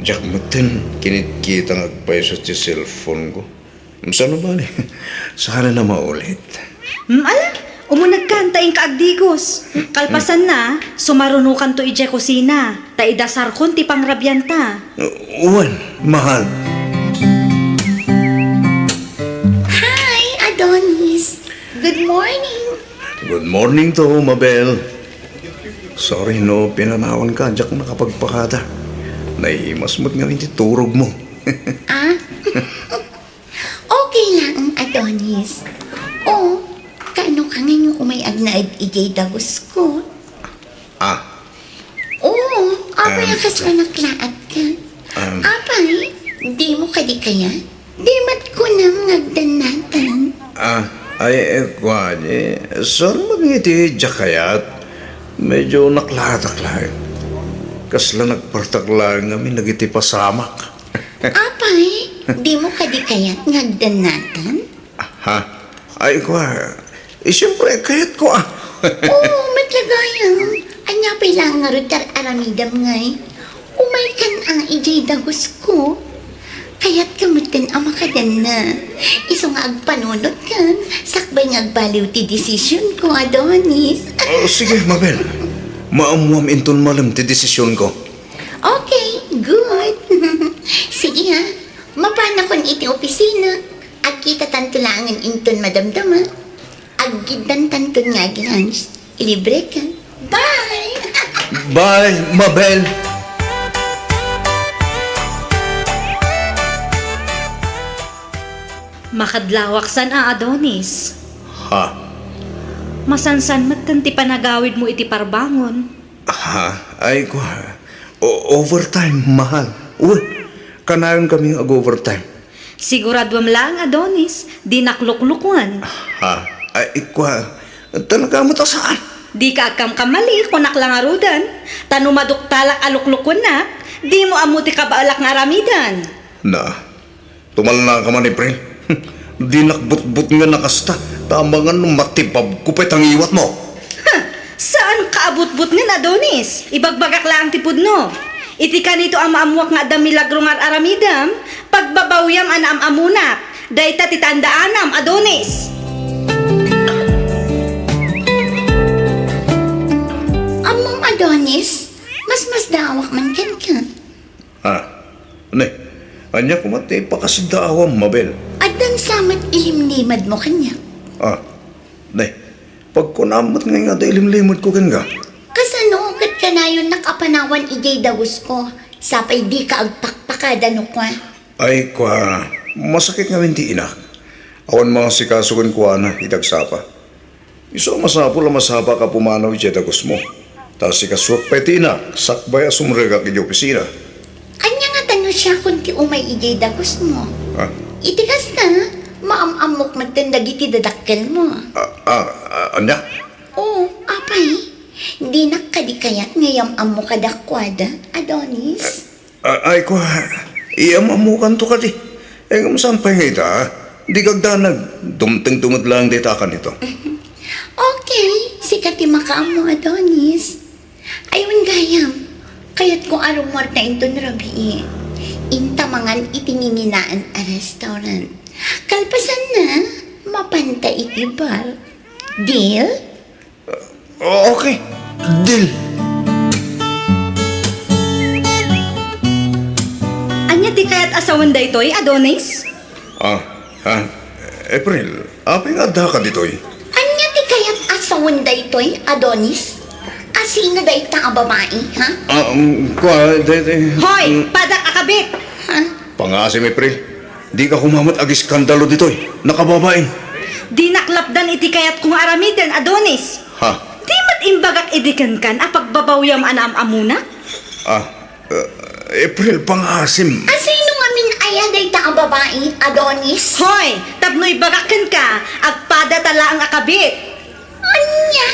Diak metten kinitkita nga agpayso ti cellphone ko. Saan no bale? Saan a maulit? Hmm, ala, umunegkan ta inka agdigos. Kalpasanna, sumarunokanto idiay kusina, ta idasarkon ti pangrabianta. Wen, mahal. Hi, Adonis. Good morning. Good morning to, Mabel. Sorry no pinanawanka, diak nakapagpakada. Naimas met ngamin ti turogmo. Ah? Okay laeng, Adonis. O, kaano ka nga umay agnaed idiay dagusko? Ah. O, apay a kasla naklaat ka? Um. Apay, dimo kadi kayat? Di met kunam nga agdannatan. Ah, ay, eh, kuan, eh, saan met nga iti diak kayat? Medyo naklaatak laeng. Kasla nagpartak laeng ngamin dagiti pasamak. Apay, dimo kadi kayat nga agdannakan? Ha? Ay, kua, eh, siyempre, kayatko, ah. Oo, met la gayam. Ania pay laeng ngarud ti ar-aramidam ngay? Umaykan a idiay dagusko. Kayatka metten a makadanna. Isu nga agpanunotkan, sakbay nga agbaliw ti desisionko, Adonis. Ah, sige, Mabel. Maammoam inton malem ti desisionko. Okay, good. Sige ha, mapanakon iti opisina. Agkitatanto laengen inton madamdama. Aggiddantanton nga ag-lunch. Ilibreka. Bye! Bye, Mabel! Makadlawak san a, Adonis. Ha? Masansan metten ti panagawidmo iti parbangon. Ha? Ay, kua. O-, overtime, mahal. Uy, kanayon kami nga ag-overtime. Siguraduam laeng, Adonis, dinak luklukwan. Ha? Ay, kua. Talaga met a saan? Dika agkamkamali, kunak la ngaruden. Ta no maduktalak a luklukwannak, dimo ammo ti kabaelak nga aramiden. Na, tumalnaka man, April. Dinak butbutngen a kasta, ta amangan no matibabko pay ta ngiwatmo. Ha! Saanka a butbutngen, Adonis. Ibagbagak laeng ti pudno. Iti kanito a maammoak nga adda milagro nga ar-aramidem, pagbabawiam a naam-ammonak. Dayta ti tandaanam, Adonis. Ammom, Adonis, masmasdaawak man kenka. Ah, ne, ania koma ti ipakasiddaawam, Mabel? Addan sa met ilimlimedmo kaniak. Ah, ne, pagkunam met ngay nga adda ilimlimedko kenka. Kasano ket kanayonnak a panawan idiay dagusko, sapay dika agpakpakada no kua? Ay, kua, masakit ngamin ti inak. Awan mangasikaso kenkuana iti agsapa. Isu a masapul a masapaka a pumanaw idiay dagusmo. Ta asikasuak pay ti inak, sakbay a sumrekak idiay opisina. Ania ngata no siakon ti umay idiay dagusmo? Ha? Iti kasta, maam-ammok metten dagiti dadakkelmo. Ah, ah, ah, ania? Oo, apay. Dinak kadi kayat nga yam-ammo kadakuada, Adonis? A-, ay, kua, iyam-ammokanto kadi. Eh, ngem saan pay nga ita, a? Dika agdanag. Dumtengto met laeng dayta a kanito. Okay, sika ti makaammo, Adonis. Ay, wen gayam, kayatko a rummuarta inton rabii. Inta mangan iti ngiminaen a restaurant. Kalpasanna, mapanta iti bar. Deal? O-, okay. Deal. Ania ti kayat a sawen daytoy, Adonis? Ah, ah, April, apay nga addaka ditoy? Ania ti kayat a sawen daytoy, Adonis? A sino dayta a babai, ha? Ah, um, kua, day, day, Hoy, um, padak a kabit! Ha? Pangaasim, April. Dika koma met agiskandalo ditoy. Nakababain. Dinak lapdan iti kayatko nga aramiden, Adonis. Ha? Di met imbagak idi kenkan a pagbabawiam a naam-ammonak? Ah, uh, April, pangaasim. A sino ngamin aya dayta a babai, Adonis? Hoy, tapno ibagak kenka, agpadata laeng a kabit. Ania?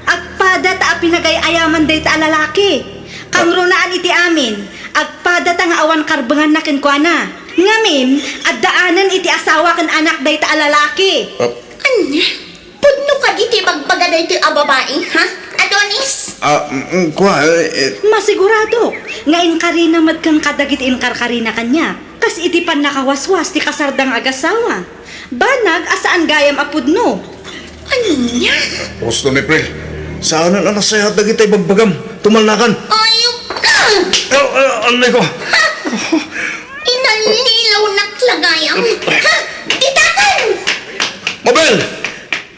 Agpadata a pinagay-ayaman dayta a lalaki. Kangrunaan iti amin, agpadata nga awan karbenganna kenkuana. Ngamin, addaanen iti asawa ken anak dayta a lalaki. Ah. Ania? Pudno kadi ti ibagbaga daytoy a babai, ha? Adonis? Ah, mm, mm, kua, eh, eh. Masiguradok nga inkarina met ken kadagiti inkarkarina kaniak. Kas iti pannakawaswas ti kasarda nga agasawa. Banag a saan gayam a pudno. Ania? Husto ni April. Saanen a nasayaat dagiti ibagbagam. Tumalnakan. Ayupka! Ah, ah, anay ko. Ha? Inalilawnak la gayam. Ha? Ditakan! Mabel!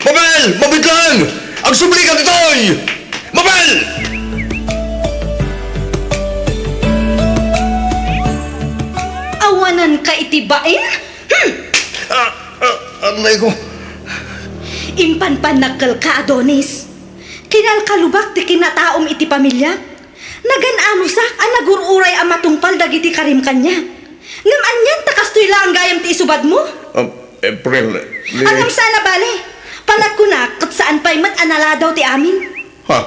Mabel! Mabitlang! Agsubli ka ditoy! Mabel! Awanan ka iti bain? Hmm! Ah, ah, anay ko. Impanpannagkelka, Adonis. Kinalkalubak ti kinataom iti pamiliak. Nagan-anosak a nagur-uray a matungpal dagiti karim kaniak. Ngem anian ta kastoy laeng gayam ti isubadmo? Ah, April, li- Ngem saan a bale. Panagkunak ket saan pay met a naladaw ti amin. Ha?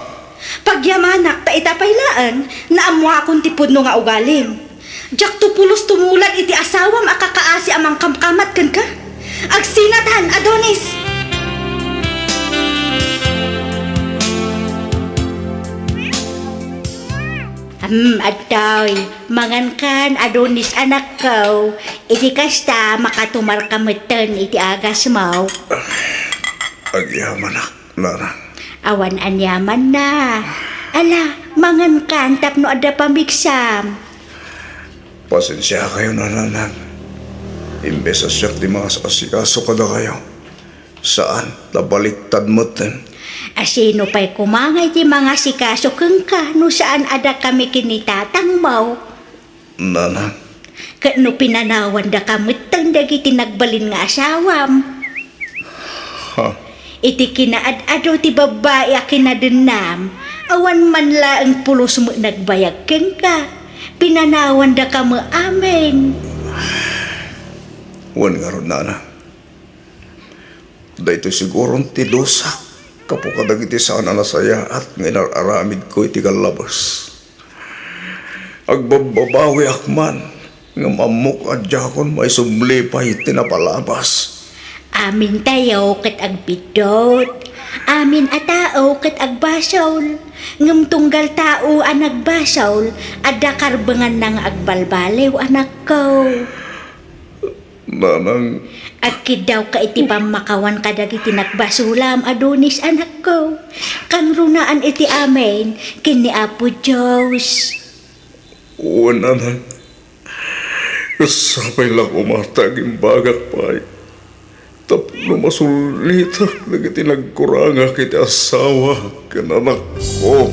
Pagyamanak ta ita pay laeng naammoakon ti pudno nga ugalim. Diakto pulos tumulad iti asawam a kakaasi a mangkamkamat kenka. Agsinatan, Adonis! Hmm, adtoy, mangankan, Adonis, anakko. Iti kasta, makatumarka metten iti agasmo. Agyamanak, nanang. Awan aniamanna. Ala, mangankan tapno adda pamigsam. Pasensiakayo, nanang. Imbes a siak ti mangas-asikaso kadakayo, saan, ta baliktad metten. A sino pay koma nga iti mangasikaso kenka no saan a dakami ken ni tatangmo? Nanang. Ket no pinanawandaka metten dagiti nagbalin nga asawam. Ha? Iti kinaad-ado ti babbai a kinadennam, awan man laeng pulos met nagbayag kenka. Pinanawandaka met amin. Wen ngarud, nanang. Daytoy siguron ti dusak gapu kadagiti saan a nasayaat nga inar-aramidko iti kallabes. Agbabbabawiak man, ngem ammok a diakon maisubli pay ti napalabas. Amintayo ket agbiddut. Amin a tao ket agbasol. Ngem tunggal tao a nagbasol, adda karbenganna nga agbalbaliw, anakko. Nanang. Agkiddawka iti pammakawan kadagiti nagbasolam, Adonis, anakko. Kangrunaan iti amin ken ni Apo Dios. Wen, nanang. Ket sapay la koma ta agimbagak pay tapno masulitak dagiti nagkurangak iti asawa ken anakko.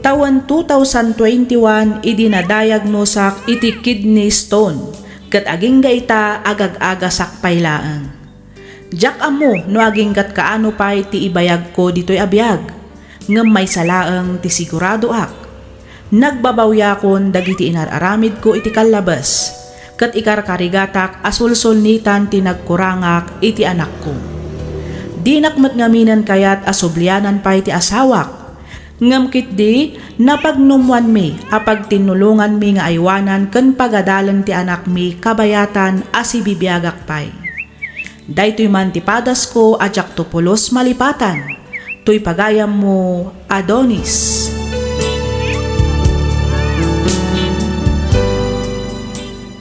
Tawen two thousand twenty-one idi nadayagnosak iti kidney stone, ket agingga ita agag-agasak pay laeng. Diak ammo no agingga't kaano pay ti ibayagko ditoy a biag, ngem maysa laeng ti siguradoak. Nagbabawiakon dagiti inar-aramidko iti kallabes, ket ikarkarigatak a sulsulnitan ti nagkurangak iti anakko. Dinak met ngaminen kayat a sublianan pay ti asawak, ngem ketdi napagnumwanmi a pagtinnulonganmi nga aywanan ken pagadalen ti anakmi kabayatan a sibibiagak pay. Daytoy man ti padasko a diakto pulos malipatan. Toy pagayammo, Adonis.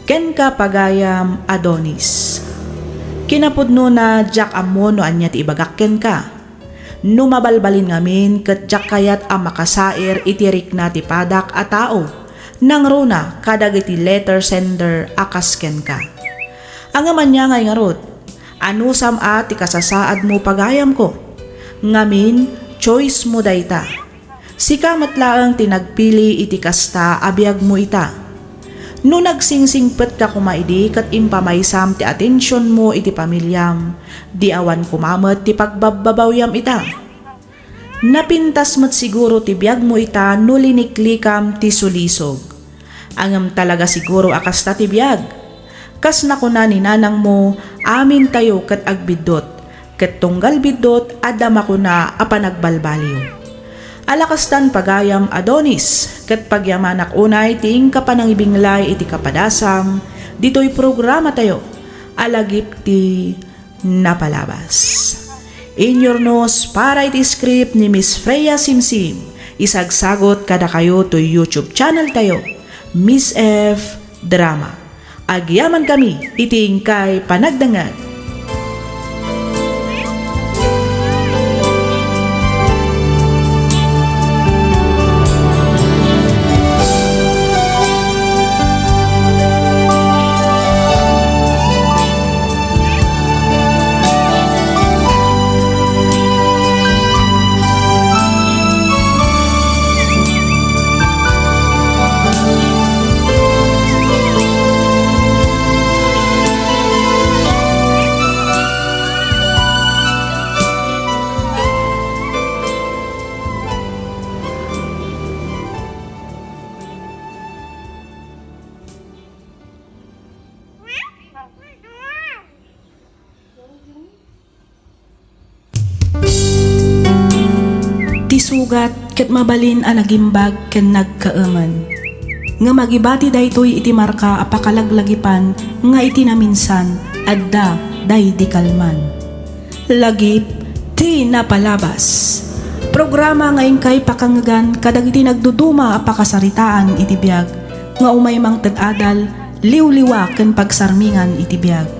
Kenka, pagayam, Adonis. Kinapudnona, diak ammo no ania ti ibagak kenka. No mabalbalin ngamin ket diak kayat a makasair iti rikna ti padak a tao, nangruna kadagiti letter sender a kas kenka. Ngem ania ngay ngarud? Anusam a ti kasasaadmo, pagayamko. Ngamin, choice mo dayta. Sika met laeng ti nagpili iti kasta a biagmo ita. No nagsingsingpetka koma idi ket impamaysam ti atensionmo iti pamiliam, di awan koma met ti pagbabbabawiam ita. Napintas met siguro ti biagmo ita no liniklikam ti sulisog. Ngem talaga siguro a kasta ti biag. Kas nakuna ni nanangmo, amintayo ket agbiddut, ket tunggal biddut, adda makuna a panagbalbaliw. Ala kastan, pagayam, Adonis, ket pagyamanak unay ti inka panangibinglay iti kapadasam ditoy programatayo a Lagip ti Napalabas. Inyurnos para iti script ni Miss Freya Simsim, isagsagot kadakayo toy YouTube channel tayo, Miss F Drama. Agyamankami iti inkay panagdengngeg. Sugat ket mabalin a nagimbag ken nagkaemen. Ngem agibati daytoy iti marka a pakalaglagipan nga iti naminsan, adda daydi kalman. Lagip ti napalabas. Programa nga inkay pakangegan kadagiti nagduduma a pakasaritaan iti biag nga umay mangted adal, liwliwa ken pagsarmingan iti biag.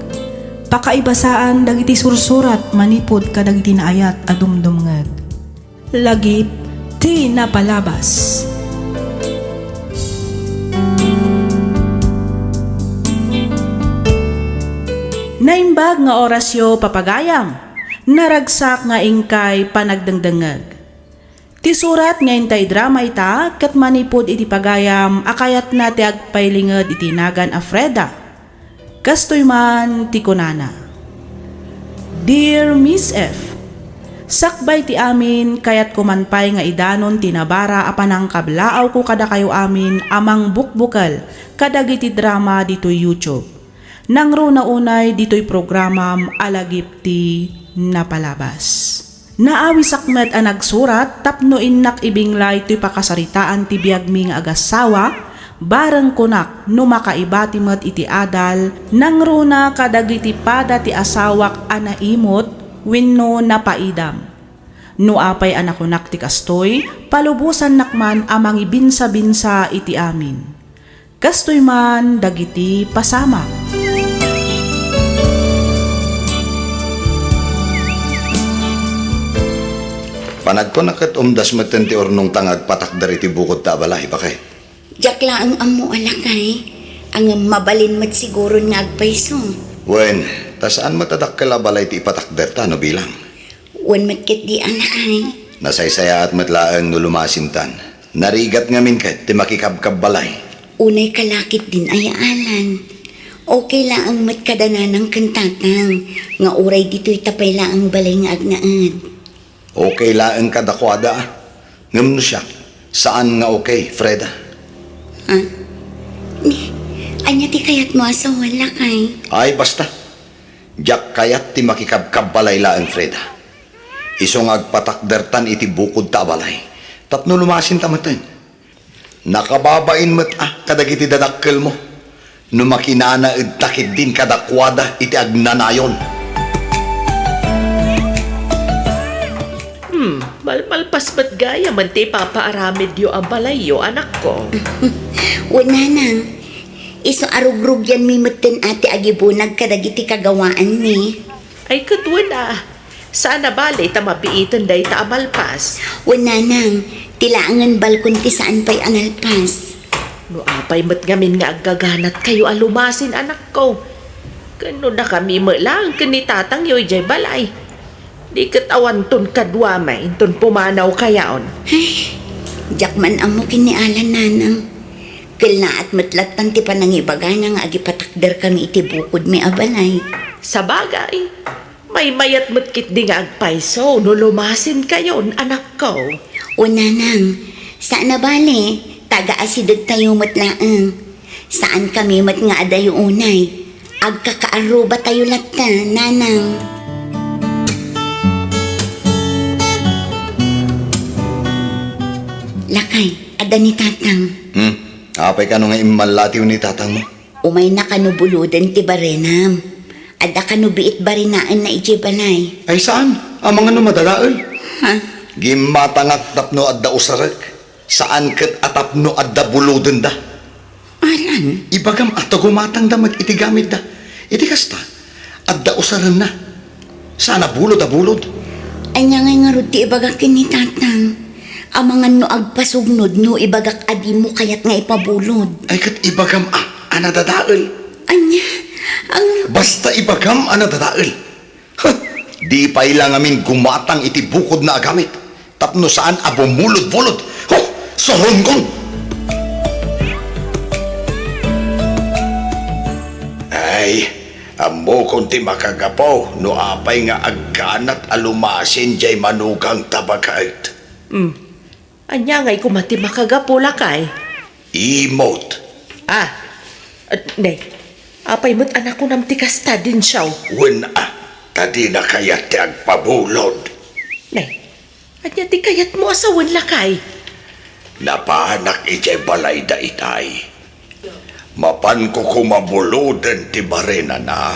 Pakaibasaan dagiti sursurat manipud kadagiti naayat a dumdumngeg. Lagip ti napalabas. Naimbag nga orasyo, papagayam. Naragsak nga inkay panagdengdengngeg. Ti surat nga intay drama ita ket manipud iti pagayam a kayatna ti agpailinged iti nagan a Freda. Kastoy man ti kunana, Dear Miss F, sakbay ti amin, kayatko man pay nga idanon ti nabara a panangkablaawko kadakayo amin a mangbukbukel kadagiti drama ditoy YouTube. Nangruna unay ditoy programam a Lagip ti Napalabas. Naawisak met a nagsurat tapno innak ibinglay toy pakasaritaan ti biagmi nga agassawa, bareng kunak no makaibati met iti adal, nangruna kadagiti pada ti asawak a naimut wenno napaidam. No apay a nakunak ti kastoy, palubosannak man a mangibinsabinsa iti amin. Kastoy man dagiti pasamak. Panagkuna ket umdas metten ti urnongta nga agpatakder iti bukod ta abalay, baket. Diak laeng ammo a lakay, ngem mabalin met siguron nga agpayso. Wen, ta saan met a dakkel a balay ti ipatakderta no bilang. Wen met ketdi a lakay. Nasaysayaat met laeng no lumasintan. Narigat ngamin ket ti makikabkabbalay. Unay kalakit din ay alan. Okay laeng met kada nanang ken tatang, nga uray ditoy ta pay laeng balay nga agnaed. Okay laeng kadakuada, a. Ngem no siak, saan nga okay, Freda. Ha? Ni, ania ti kayatmo a sawen, lakay? Ay, basta. Diak kayat ti makikabkabbalay laeng, Freda. Isu nga agpatakdertan iti bukod ta abalay. Tapno lumasinta metten. Nakababain met a kadagiti dadakkelmo no makinanaedta ketdin kadakuada iti agnanayon. Hmm, malmalpas met gayamen ti ipapaaramidyo a balayyo, anakko. Wen, nanang, isu a rugrugianmi metten a ti agibunag kadagiti kagawaanmi. Ay, ket wen a, saan a bale ta mabiiten dayta a malpas. Wen, nanang, ti laengen balkon ti saan pay a nalpas. No apay met ngamin nga aggaganatkayo a lumasin, anakko. Ken no dakami met laeng ken ni tatangyo idiay balay, di ket awanton kaduami inton pumanawkayon. Ay, diak man ammo ken ni Alan, nanang. Kellaat met lattan ti panangibagana nga agipatakderkami iti bukodmi a balay. Sabagay, maymayat met ketdi nga agpayso no lumasinkayon, anakko. O, nanang, saan a bale, taga-asidegtayo met laeng. Saankami met nga adayo unay. Agkakaarrubatayo latta, nanang. Lakay, adda ni tatang. Hmm? Apay kano nga immallatiw ni tatangmo? Umayna kano buloden ti barenam. Adda kano biit barenaenna idiay balay. Ay, saan? Amangan no madadael? Ha? Gimmatangak tapno adda usarek. Saan ket a tapno adda bulodenda. Alan? Ibagam a ta gumatangda met iti gamitda. Iti kasta, adda usarenna. Saan a bulod a bulod. Ania ngay ngarud ti ibagak ken ni tatang? Amangan no agpasugnod no ibagak a dimo kayat nga ipabulod. Ay, ket ibagam a, a nadadael. Ania? Ang Basta ibagam a nadadael. Huh! Di pay la ngamin gumatang iti bukodna a gamit tapno saan a bumulod-bulod. Huh! Saronkon! Ay, ammokon ti makagapu no apay nga agganat a lumasin diay manugangta, baket. Hmm. Ania ngay koma ti makagapu, lakay? Imot. Ah, ah, ne, apay met a nakunam ti kasta, Dinsiaw? Wen a, ta dina kayat ti agpabulod. Ne, Ania ti kayatmo a sawen, lakay? Napanak idiay balayda itay. Mapanko koma buloden ti barenana,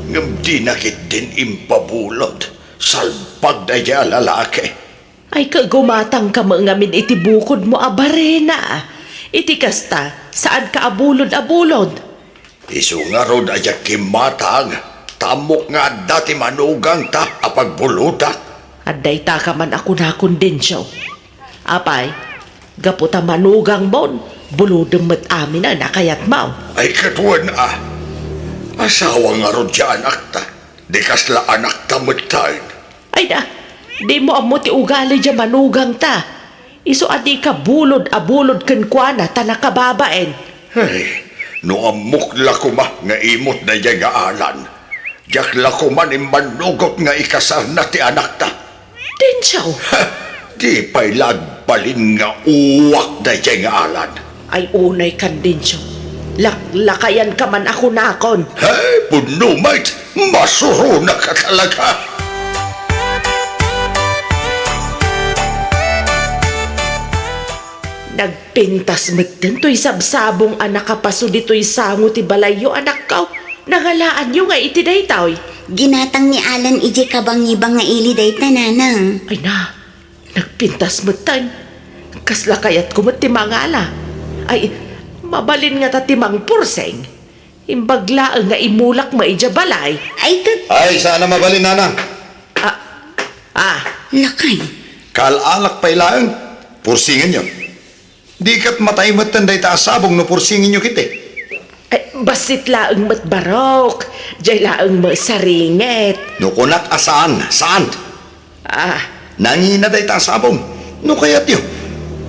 ngem dina ketdin impabulod. Salbag daydiay a lalaki. Ay, kagumatangka met ngamin iti bukodmo a barena. Iti kasta, saanka a bulod a bulod. Isu ngarud a diak kimmatang, ta ammok nga adda ti manugangta a pagbulodak. Adda itaka man a kunakon, Dencio. Apay, gapu ta manugangmon, bulodem met amin a nakayatmo. Ay, ket wen a, asawa ngarud diay anakta, di kasla anakta metten. Ay da, dimo ammo ti ugali diay manugangta. Isu a dika bulod a bulod kenkuana ta nakababain. Ay, no ammok la koma nga imot daydiay nga Alan, diak la koma immannugot nga ikasarna ti anakta. Dencio! Ha! Di pay la agbalin nga uwak daydiay nga Alan. Ay, unay kan, Dencio. Laklakayanka man a kunakon. Hey, pudno met! Masuronaka talaga! Nagpintas metten toy sabsabong a nakapaso ditoy sango ti balayyo, anakko. Nangalaanyo nga iti daytoy? Ginatang ni Alan idiay kabangibang nga ili dayta, nanang. Ay na, nagpintas metten. Kasla kayatko met ti mangala. Ay, mabalin ngata ti mangpursing. Imbag laeng nga imulak met idiay balay. Ay, ket Ay, saan a mabalin, nanang. Ah, ah. Lakay. Kaal-alak pay laeng. Pursingenyo. Di ket matay metten dayta a sabong no pursingenyo ketdi. Ay, bassit laeng met, barok. Diay laeng met saringet. No kunak a saan, saan. Ah. Nangina dayta a sabong. No kayatyo,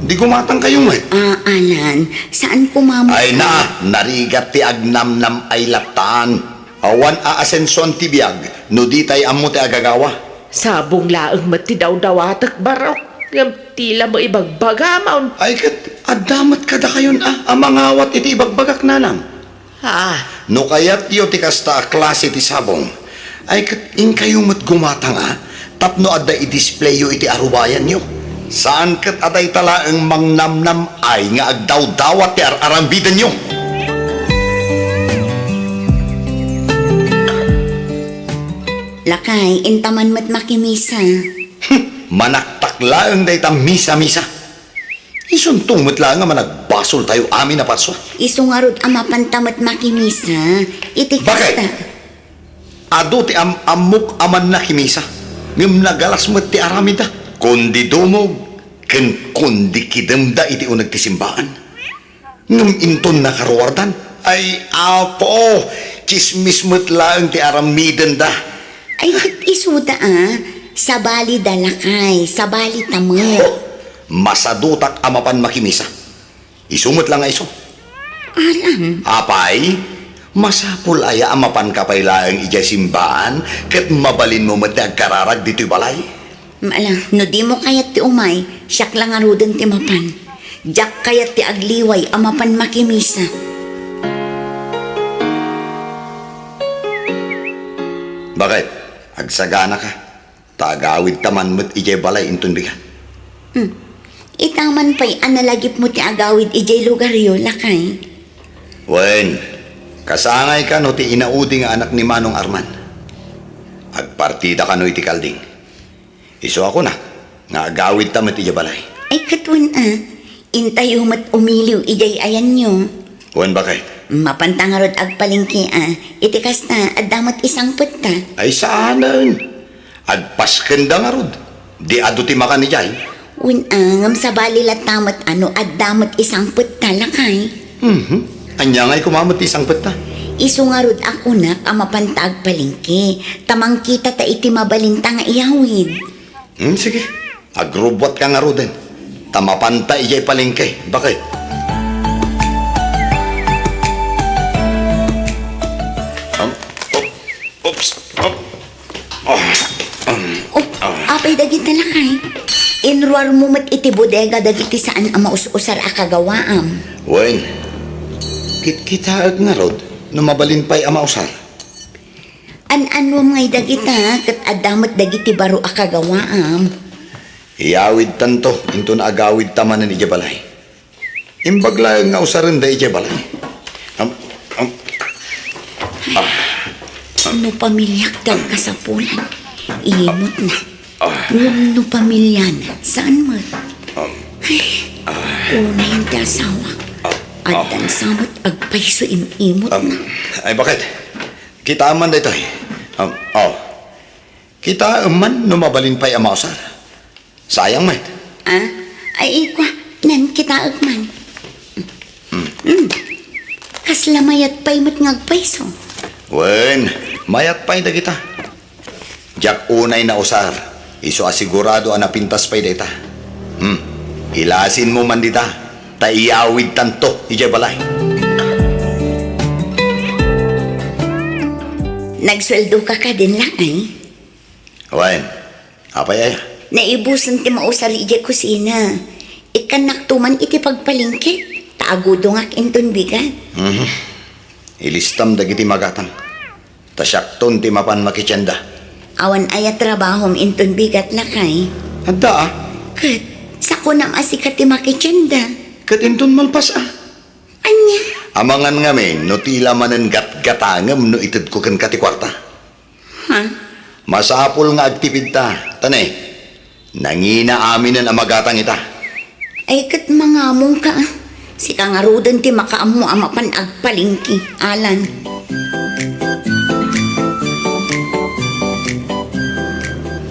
di gumatangkayo met. Ah, Alan, saan koma met. Ay na, narigat ti agnamnam ay lattan. Awan a asensoan ti biag no ditay ammo ti agagawa. Sabong laeng met ti dawdawatek, barok, ngem ti la met ibagbagamon. Ay ket, adda met kadakayon a, a mangawat iti ibagbagak, nanang. Ah. No kayatyo ti kasta a klase ti sabong, ay ket inkayo met gumatang a, tapno adda i-displayyo iti arubayanyo. Saan ket a dayta laeng mangnamnam-ay nga agdawdawat ti ar-aramidenyo. Lakay, inta man met makimisa. Hmm, manaktak laeng dayta misa-misa. Isunto met laeng a managbasoltayo amin a parsua. Isu ngarud a mapanta met makimisa. Iti Bakit? Kasta. Adu ti am-ammok a mannakimisa, ngem nagalas met ti aramidda. Kundi dumog, ken kundi kidemda iti uneg ti simbaan. Ngem inton nakaruardan, ay, Apo, tsismis met laeng ti aramidenda. Ay, ket isuda a, sabalida, lakay, sabalita met. Ho! Masadutak a mapan makimisa. Isu met la nga isu. Alam. Apay, masapul aya a mapanka pay laeng idiay simbaan ket mabalinmo met ti agkararag ditoy balay? Ala, no dimo kayat ti umay, siak la ngaruden ti mapan. Diak kayat ti agliway a mapan makimisa. Bakit? Agsaganaka? Ta agawidta man met idiay balay inton bigat. Hmm. Ita man pay a nalagipmo ti agawid idiay lugaryo, lakay. Wen, kasangay kano ti inaudi nga anak ni Manong Arman. Agpartida kano iti kalding. Isu a kunak nga agawidta met idiay balay. Ay, ket wen a, intayo met umiliw idiay ayanyo. Wen, bakit? Mapanta ngarud agpalengke a, iti kasta, adda met isangpetta. Ay, saanen. Agpaskenda ngarud. Di adu ti makan idiay. Wen a, ngem sabali latta met a no adda met isangpetta, lakay. Mhm. Ania ngay koma met ti isangpetta? Isu ngarud a kunak a mapanta agpalengke, ta mangkitata iti mabalinta nga iyawid. Hmm, sige. Agrubbuatka ngaruden. Ta mapanta idiay palengke. Bakit? Um, um, oops. Um, oh, um, Oh, ah. Apay dagita, lakay? Inruarmo met iti bodega dagiti saan a maus-usar a kagawaam. Wen, kitkitaek ngarud no mabalin pay a mausar. An-anuam ngay dagita, ket adda met dagiti baro a kagawaam. Iyawidtanto inton agawidta manen idiay balay. Imbag laeng nga usarenda idiay balay. Am, am, ah, No pamiliak ti agkasapulan, imutna. Ah. Ngem no pamiliana, saan met? Um, Ay, ah. Unayen ti asawak. Ah, ah. Addan sa met agpayso im-imutna. Um, ay, bakit? Kitaem man daytoy. Um, oh. Kitaem man no mabalin pay a mausar. Sayang met. Ah? Ay, ikua, nan kitaek man. Hmm. Kasla mayat pay met nga agpayso. Wen, mayat pay dagita. Diak unay nausar, isu a sigurado a napintas pay dayta. Hmm. Ilasinmo man dita, ta iyawidtanto idiay balay. Nagsueldoka kadin, Lakay? Wen, apay aya? Naibusen ti mausar idiay kusina. Ikkannakto man iti pagpalingkit, ta agudongak inton bigat. Mhm. Ilistam dagiti magatang. Ta siakton ti mapan makitienda. Awan aya trabahom inton bigat, Lakay? Adda, a. Ket, sakonam a sika ti makitienda. Ket inton malpas, a. Ania? Amangan ngamin no ti la manen gatgatangem no itedko kenka ti kuarta. Ha? Masapul nga agtipidta, ta ne, nangina aminen a magatang ita. Ay, ket mangamongka, a. Sika ngaruden ti makaammo a mapan agpalingki, Alan.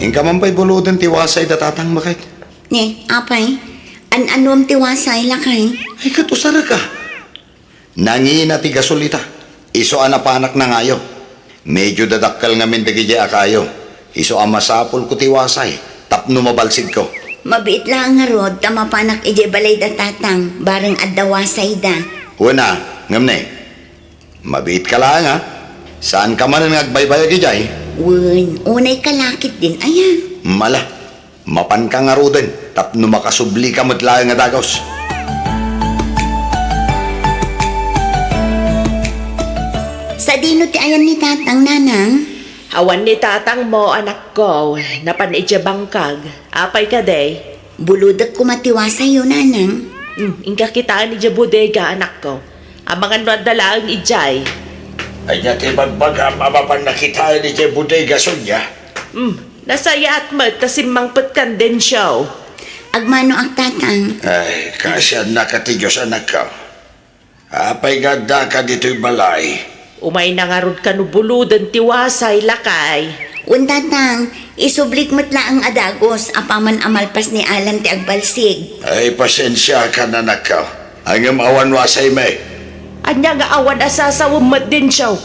Inka man pay buloden ti wasay da tatang, baket? Ne, apay? An-anuem ti wasay, Lakay? Ay, ket usarek, a. Nangina ti gasol ita, isu a napanak nangayo. Medio dadakkel ngamin dagidiay a kayo, isu a masapulko ti wasay tapno mabalsigko. Mabiit laeng ngarud ta mapanak idiay balay da tatang, bareng adda wasayda. Wen a, ngem ne, mabiitka laeng, a. Saanka manen nga agbaybayag idiay? Wen, unayka la ketdin, aya. Mala. Mapanka ngaruden tapno makasublika met laeng a dagus. Sadino ti ayan ni Tatang, Nanang? Awan ni Tatangmo, anakko. Napan idiay bangkag. Apay kadi? Bulodek koma ti wasayyo, Nanang. Hmm, inka kitaen idiay bodega, anakko. Amangan no adda laeng idiay. Ania ti ibagbagam a mapan nakitaen idiay bodega, Sonia? Hmm, nasayaat met ta simmangpetkan, Dencio. Agmanoak, Tatang. Ay, kaasiannaka ti Dios, anakko. Apay nga addaka ditoy balay? Umayna ngarud kano buloden ti wasay, Lakay. Wen, Tatang, isublik met laeng a dagus apaman a malpas ni Alan ti agbalsig. Ay, pasensiakan, anakko. Ngem awan wasaymi. Ania nga awan a sasawem met, Dencio?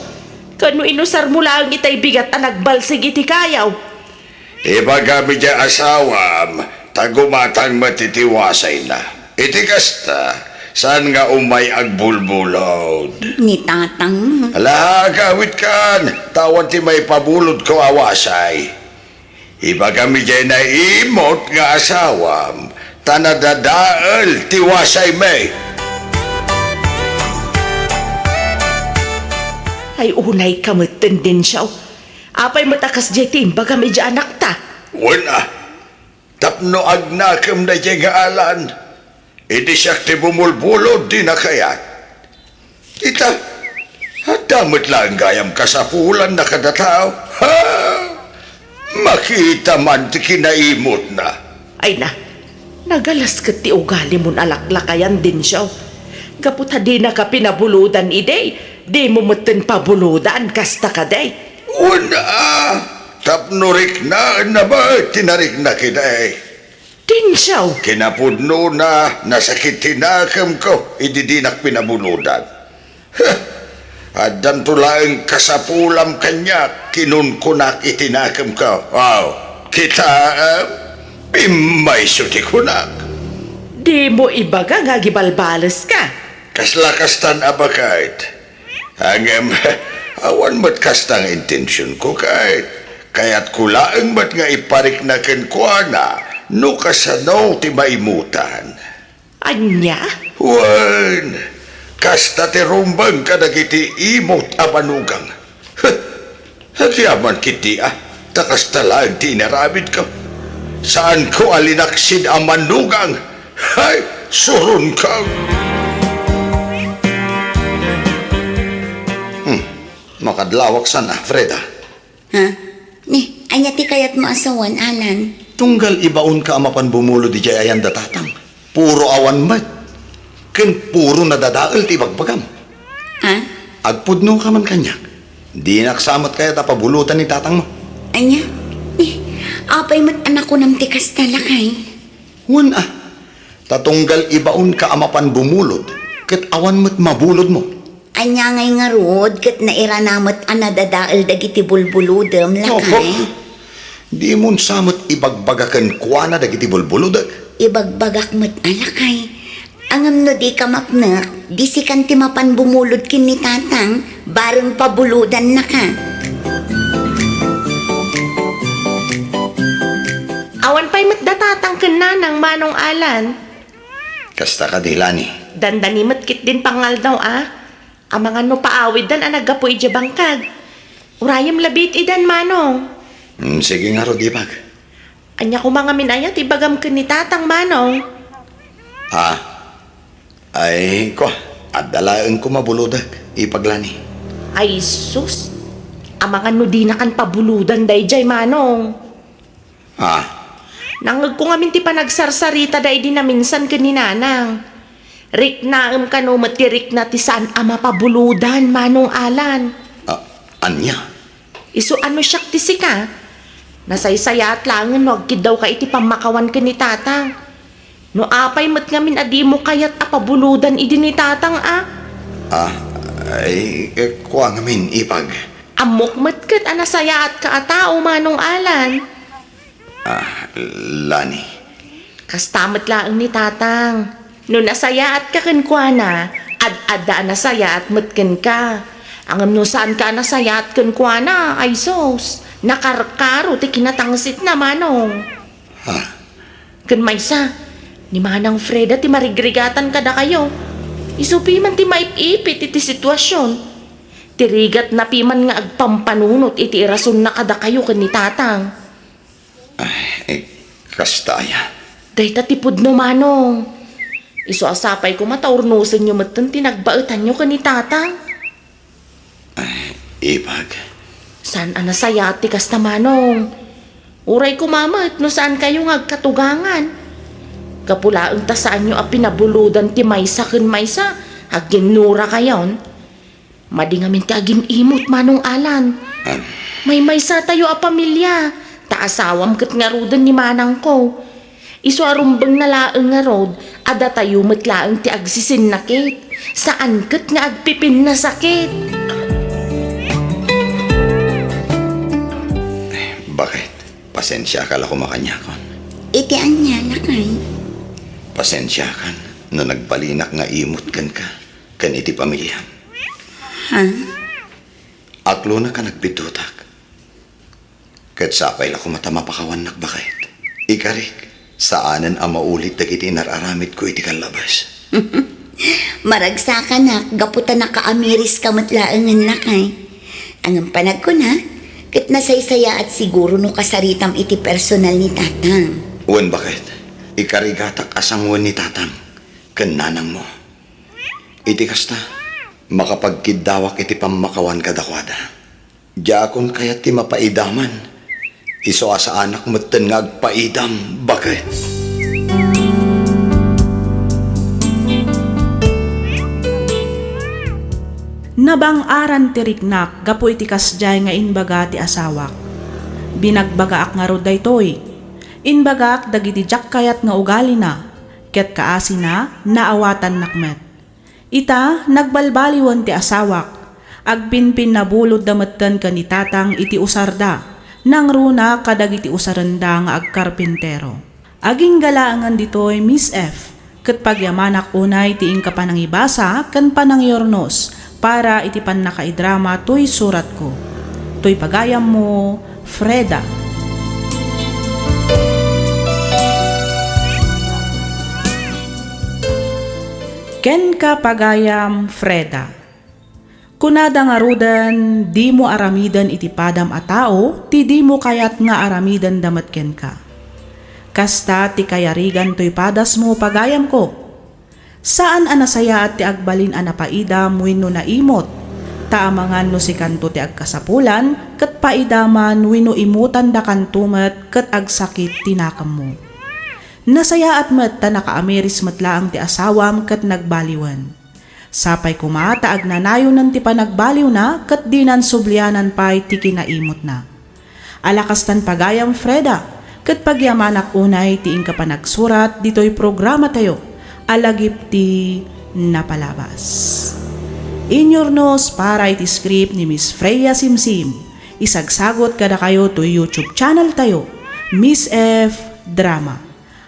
Kano inusarmo laeng itay bigat a nagbalsig iti kayo? Ibagam idiay asawam, ta gumatang met iti wasayna. Iti kasta, saan nga umay agbulbulod. Ni Tatang. Ala, agawidkan, ta awan ti maipabulodko a wasay. Ibagam idiay naimut nga asawam, ta nadadael ti wasaymi. Ay, unayka metten, Dencio. Apay met a kasdiay ti imbagam idiay anakta? Wen a, tapno agnakem daydiay nga Alan. Idi siak ti bumulbulod, dina kayat. Ita, adda met laeng gayam kasapulanna kada tao. Ha? Makita man ti kinaimutna. Ay na, nagalas ket ti ugalimon a laklakayan, Dencio. Gapu ta dinaka pinabulodan idi, dimo metten pabulodan, kasta kadi? Wen a, tapno riknaenna met ti nariknak idi. Dencio! Kinapudnona, nasakit ti nakemko idi dinak pinabulodan. Heh! Addanto laeng kasapulam kaniak, kinunkunak iti nakemko. Aw, kitaem? Pimmayso ti kunak. Dimo ibaga nga agibalbaleska. Kasla kastan a baket. Ngem, awan met kasta nga intensionko, ket kayatko laeng met nga iparikna kenkuana no kasano ti maimutan. Ania? Wen, kasta ti rumbeng kadagiti imut a manugang. Heh, agyaman ketdi a, ta kasta laeng ti inaramidko. Saanko a linaksid a manugang. Hay, surunka. Hmm, makadlawak sana, Freda. Ha? Ni, ania ti kayatmo a sawen, Alan? Tunggal ibaonka a mapan bumulod idiay ayan da tatang. Puro awan met. Ken puro nadadael ti ibagbagam. Ha? Agpudnoka man kaniak. Dinak sa met kayat a pabulodan ni tatangmo. Ania? Ni, apay met a nakunam ti kasta, lakay? Wen a, ta tunggal ibaonka a mapan bumulod, ket awan met mabulodmo. Ania ngay ngarud ket nairana met a nadadael dagiti bulbulodem, lakay? Dimon sa met ibagbaga kenkuana dagiti bulbulodek. Ibagbagak met a, lakay. Ngem no dika mapnek, di sikan ti mapan bumulod ken ni tatang, bareng pabulodannaka. Awan pay met da tatang ken nanang, Manong Alan. Kasta kadi, Lani? Dandani met ketdin pangaldaw a. Amangan no paawiddan a naggapu idiay bangkag. Urayem labi iti idan, Manong. Mm, sige ngarud, Ipag. Ania koma ngamin aya ti ibagam ken ni tatang, Manong? Ah, ay, kua, adda laeng koma bulodek, Ipag Lani. Ay, sus. Amangan no dinakan pabulodan daydiay, Manong. Ah. Nangngegko ngamin ti panagsarsaritada idi naminsan ken ni nanang. Riknaem kano met ti rikna ti saan a mapabulodan, Manong Alan. Ah, ania? Isu a no siak ti sika, nasaysayaat laengen no agkiddawka iti pammakawan ken ni tatang. No apay met ngamin a dimo kayat a pabulodan idi ni tatang a? Ah, ay, eh, kua ngamin, Ipag. Ammok met ket a nasayaatka a tao, Manong Alan. Ah, Lani. Kasta met laeng ni tatang. No nasayaatka kenkuana, ad-adda a nasayaat met kenka. Ngem no saanka a nasayaat kenkuana, ay sus, nakarkaro ti kinatangsitna, Manong. Ha? Ken maysa, ni Manang Freda ti marigrigatan kadakayo. Isu piman ti maip-ipit iti situasion. Ti rigatna piman nga agpampanunot iti irasonna kadakayo ken ni tatang. Ay, eh, kasta aya? Dayta ti pudno, Manong. Isu a sapay koma ta urnosenyo metten ti nagbaetanyo ken ni tatang. Ay, Ipag. Saan a nasayaat ti kasta, Manong. Uray koma met no saankayo nga agkatugangan. Gapu laeng ta saanyo a pinabulodan ti maysa ken maysa, aginnurakayon. Madi ngamin ti agim-imot, Manong Alan. Ah. Maymaysatayo a pamilia, ta asawam ket ngaruden ni manangko. Isu a rumbengna laeng ngarud a datayo met laeng ti agsisinnakit, saan ket nga agpipinnasakit. Baket, pasensiaka la koma kaniakon. Iti ania, lakay? Pasensiakan no nagbalinak nga imot kenka ken iti pamiliam. Ha? Aklonak a nagbiddutak. Ket sapay la koma ta mapakawannak, baket. Ikarik, saanen a maulit dagiti inar-aramidko iti kallabas. Maragsakanak gapu ta nakaamiriska met laengen, lakay. Ngem panagkunak, ket nasaysayaat siguro no kasaritam iti personal ni tatang. Wen, baket. Ikarigatak a sangoen ni tatang ken nanangmo. Iti kasta, makapagkiddawak iti pammakawan kadakuada. Diakon kayat ti mapaidaman. Isu a saanak metten nga agpaidam, baket. Nabang-aran ti riknak gapu iti kasdiay nga imbaga ti asawak. Binagbagaak ngarud daytoy. Imbagak dagiti diak kayat nga ugalina, ket kaasina, naawatannak met. Ita, nagbalbaliwen ti asawak. Agpinpinnabulodda metten ken ni tatang iti usarda. Nangruna kadagiti usarenda nga agkarpintero. Agingga laengen ditoy, Miss F, ket pagyamanak unay ti inka panangibasa ken panangiurnos para iti pannakaidrama toy suratko. Toy pagayammo, Freda. Kenka, pagayam Freda. Kunada ngaruden, dimo aramiden iti padam a tao ti dimo kayat nga aramidenda met kenka. Kasta ti kayarigan toy padasmo, pagayamko. Saan a nasayaat ti agbalin a napaidam wenno naimut, ta amangan no sikanto ti agkasapulan ket paidaman wenno imutandakanto met ket agsakit ti nakemmo. Nasayaat met ta nakaamiris met laeng ti asawam ket nagbaliwen. Sapay koma ta agnanayonen ti panagbaliwna ket dinan sublianan pay ti kinaimutna. Ala kastan pagayam Freda, ket pagyamanak unay ti inka panagsurat ditoy programatayo a Lagip ti Napalabas. Inyurnos para iti script ni Miss Freya Simsim. Isagsagot kadakayo toy YouTube channel tayo, Miss F Drama.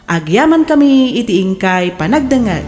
Agyamankami iti inkay panagdengngeg.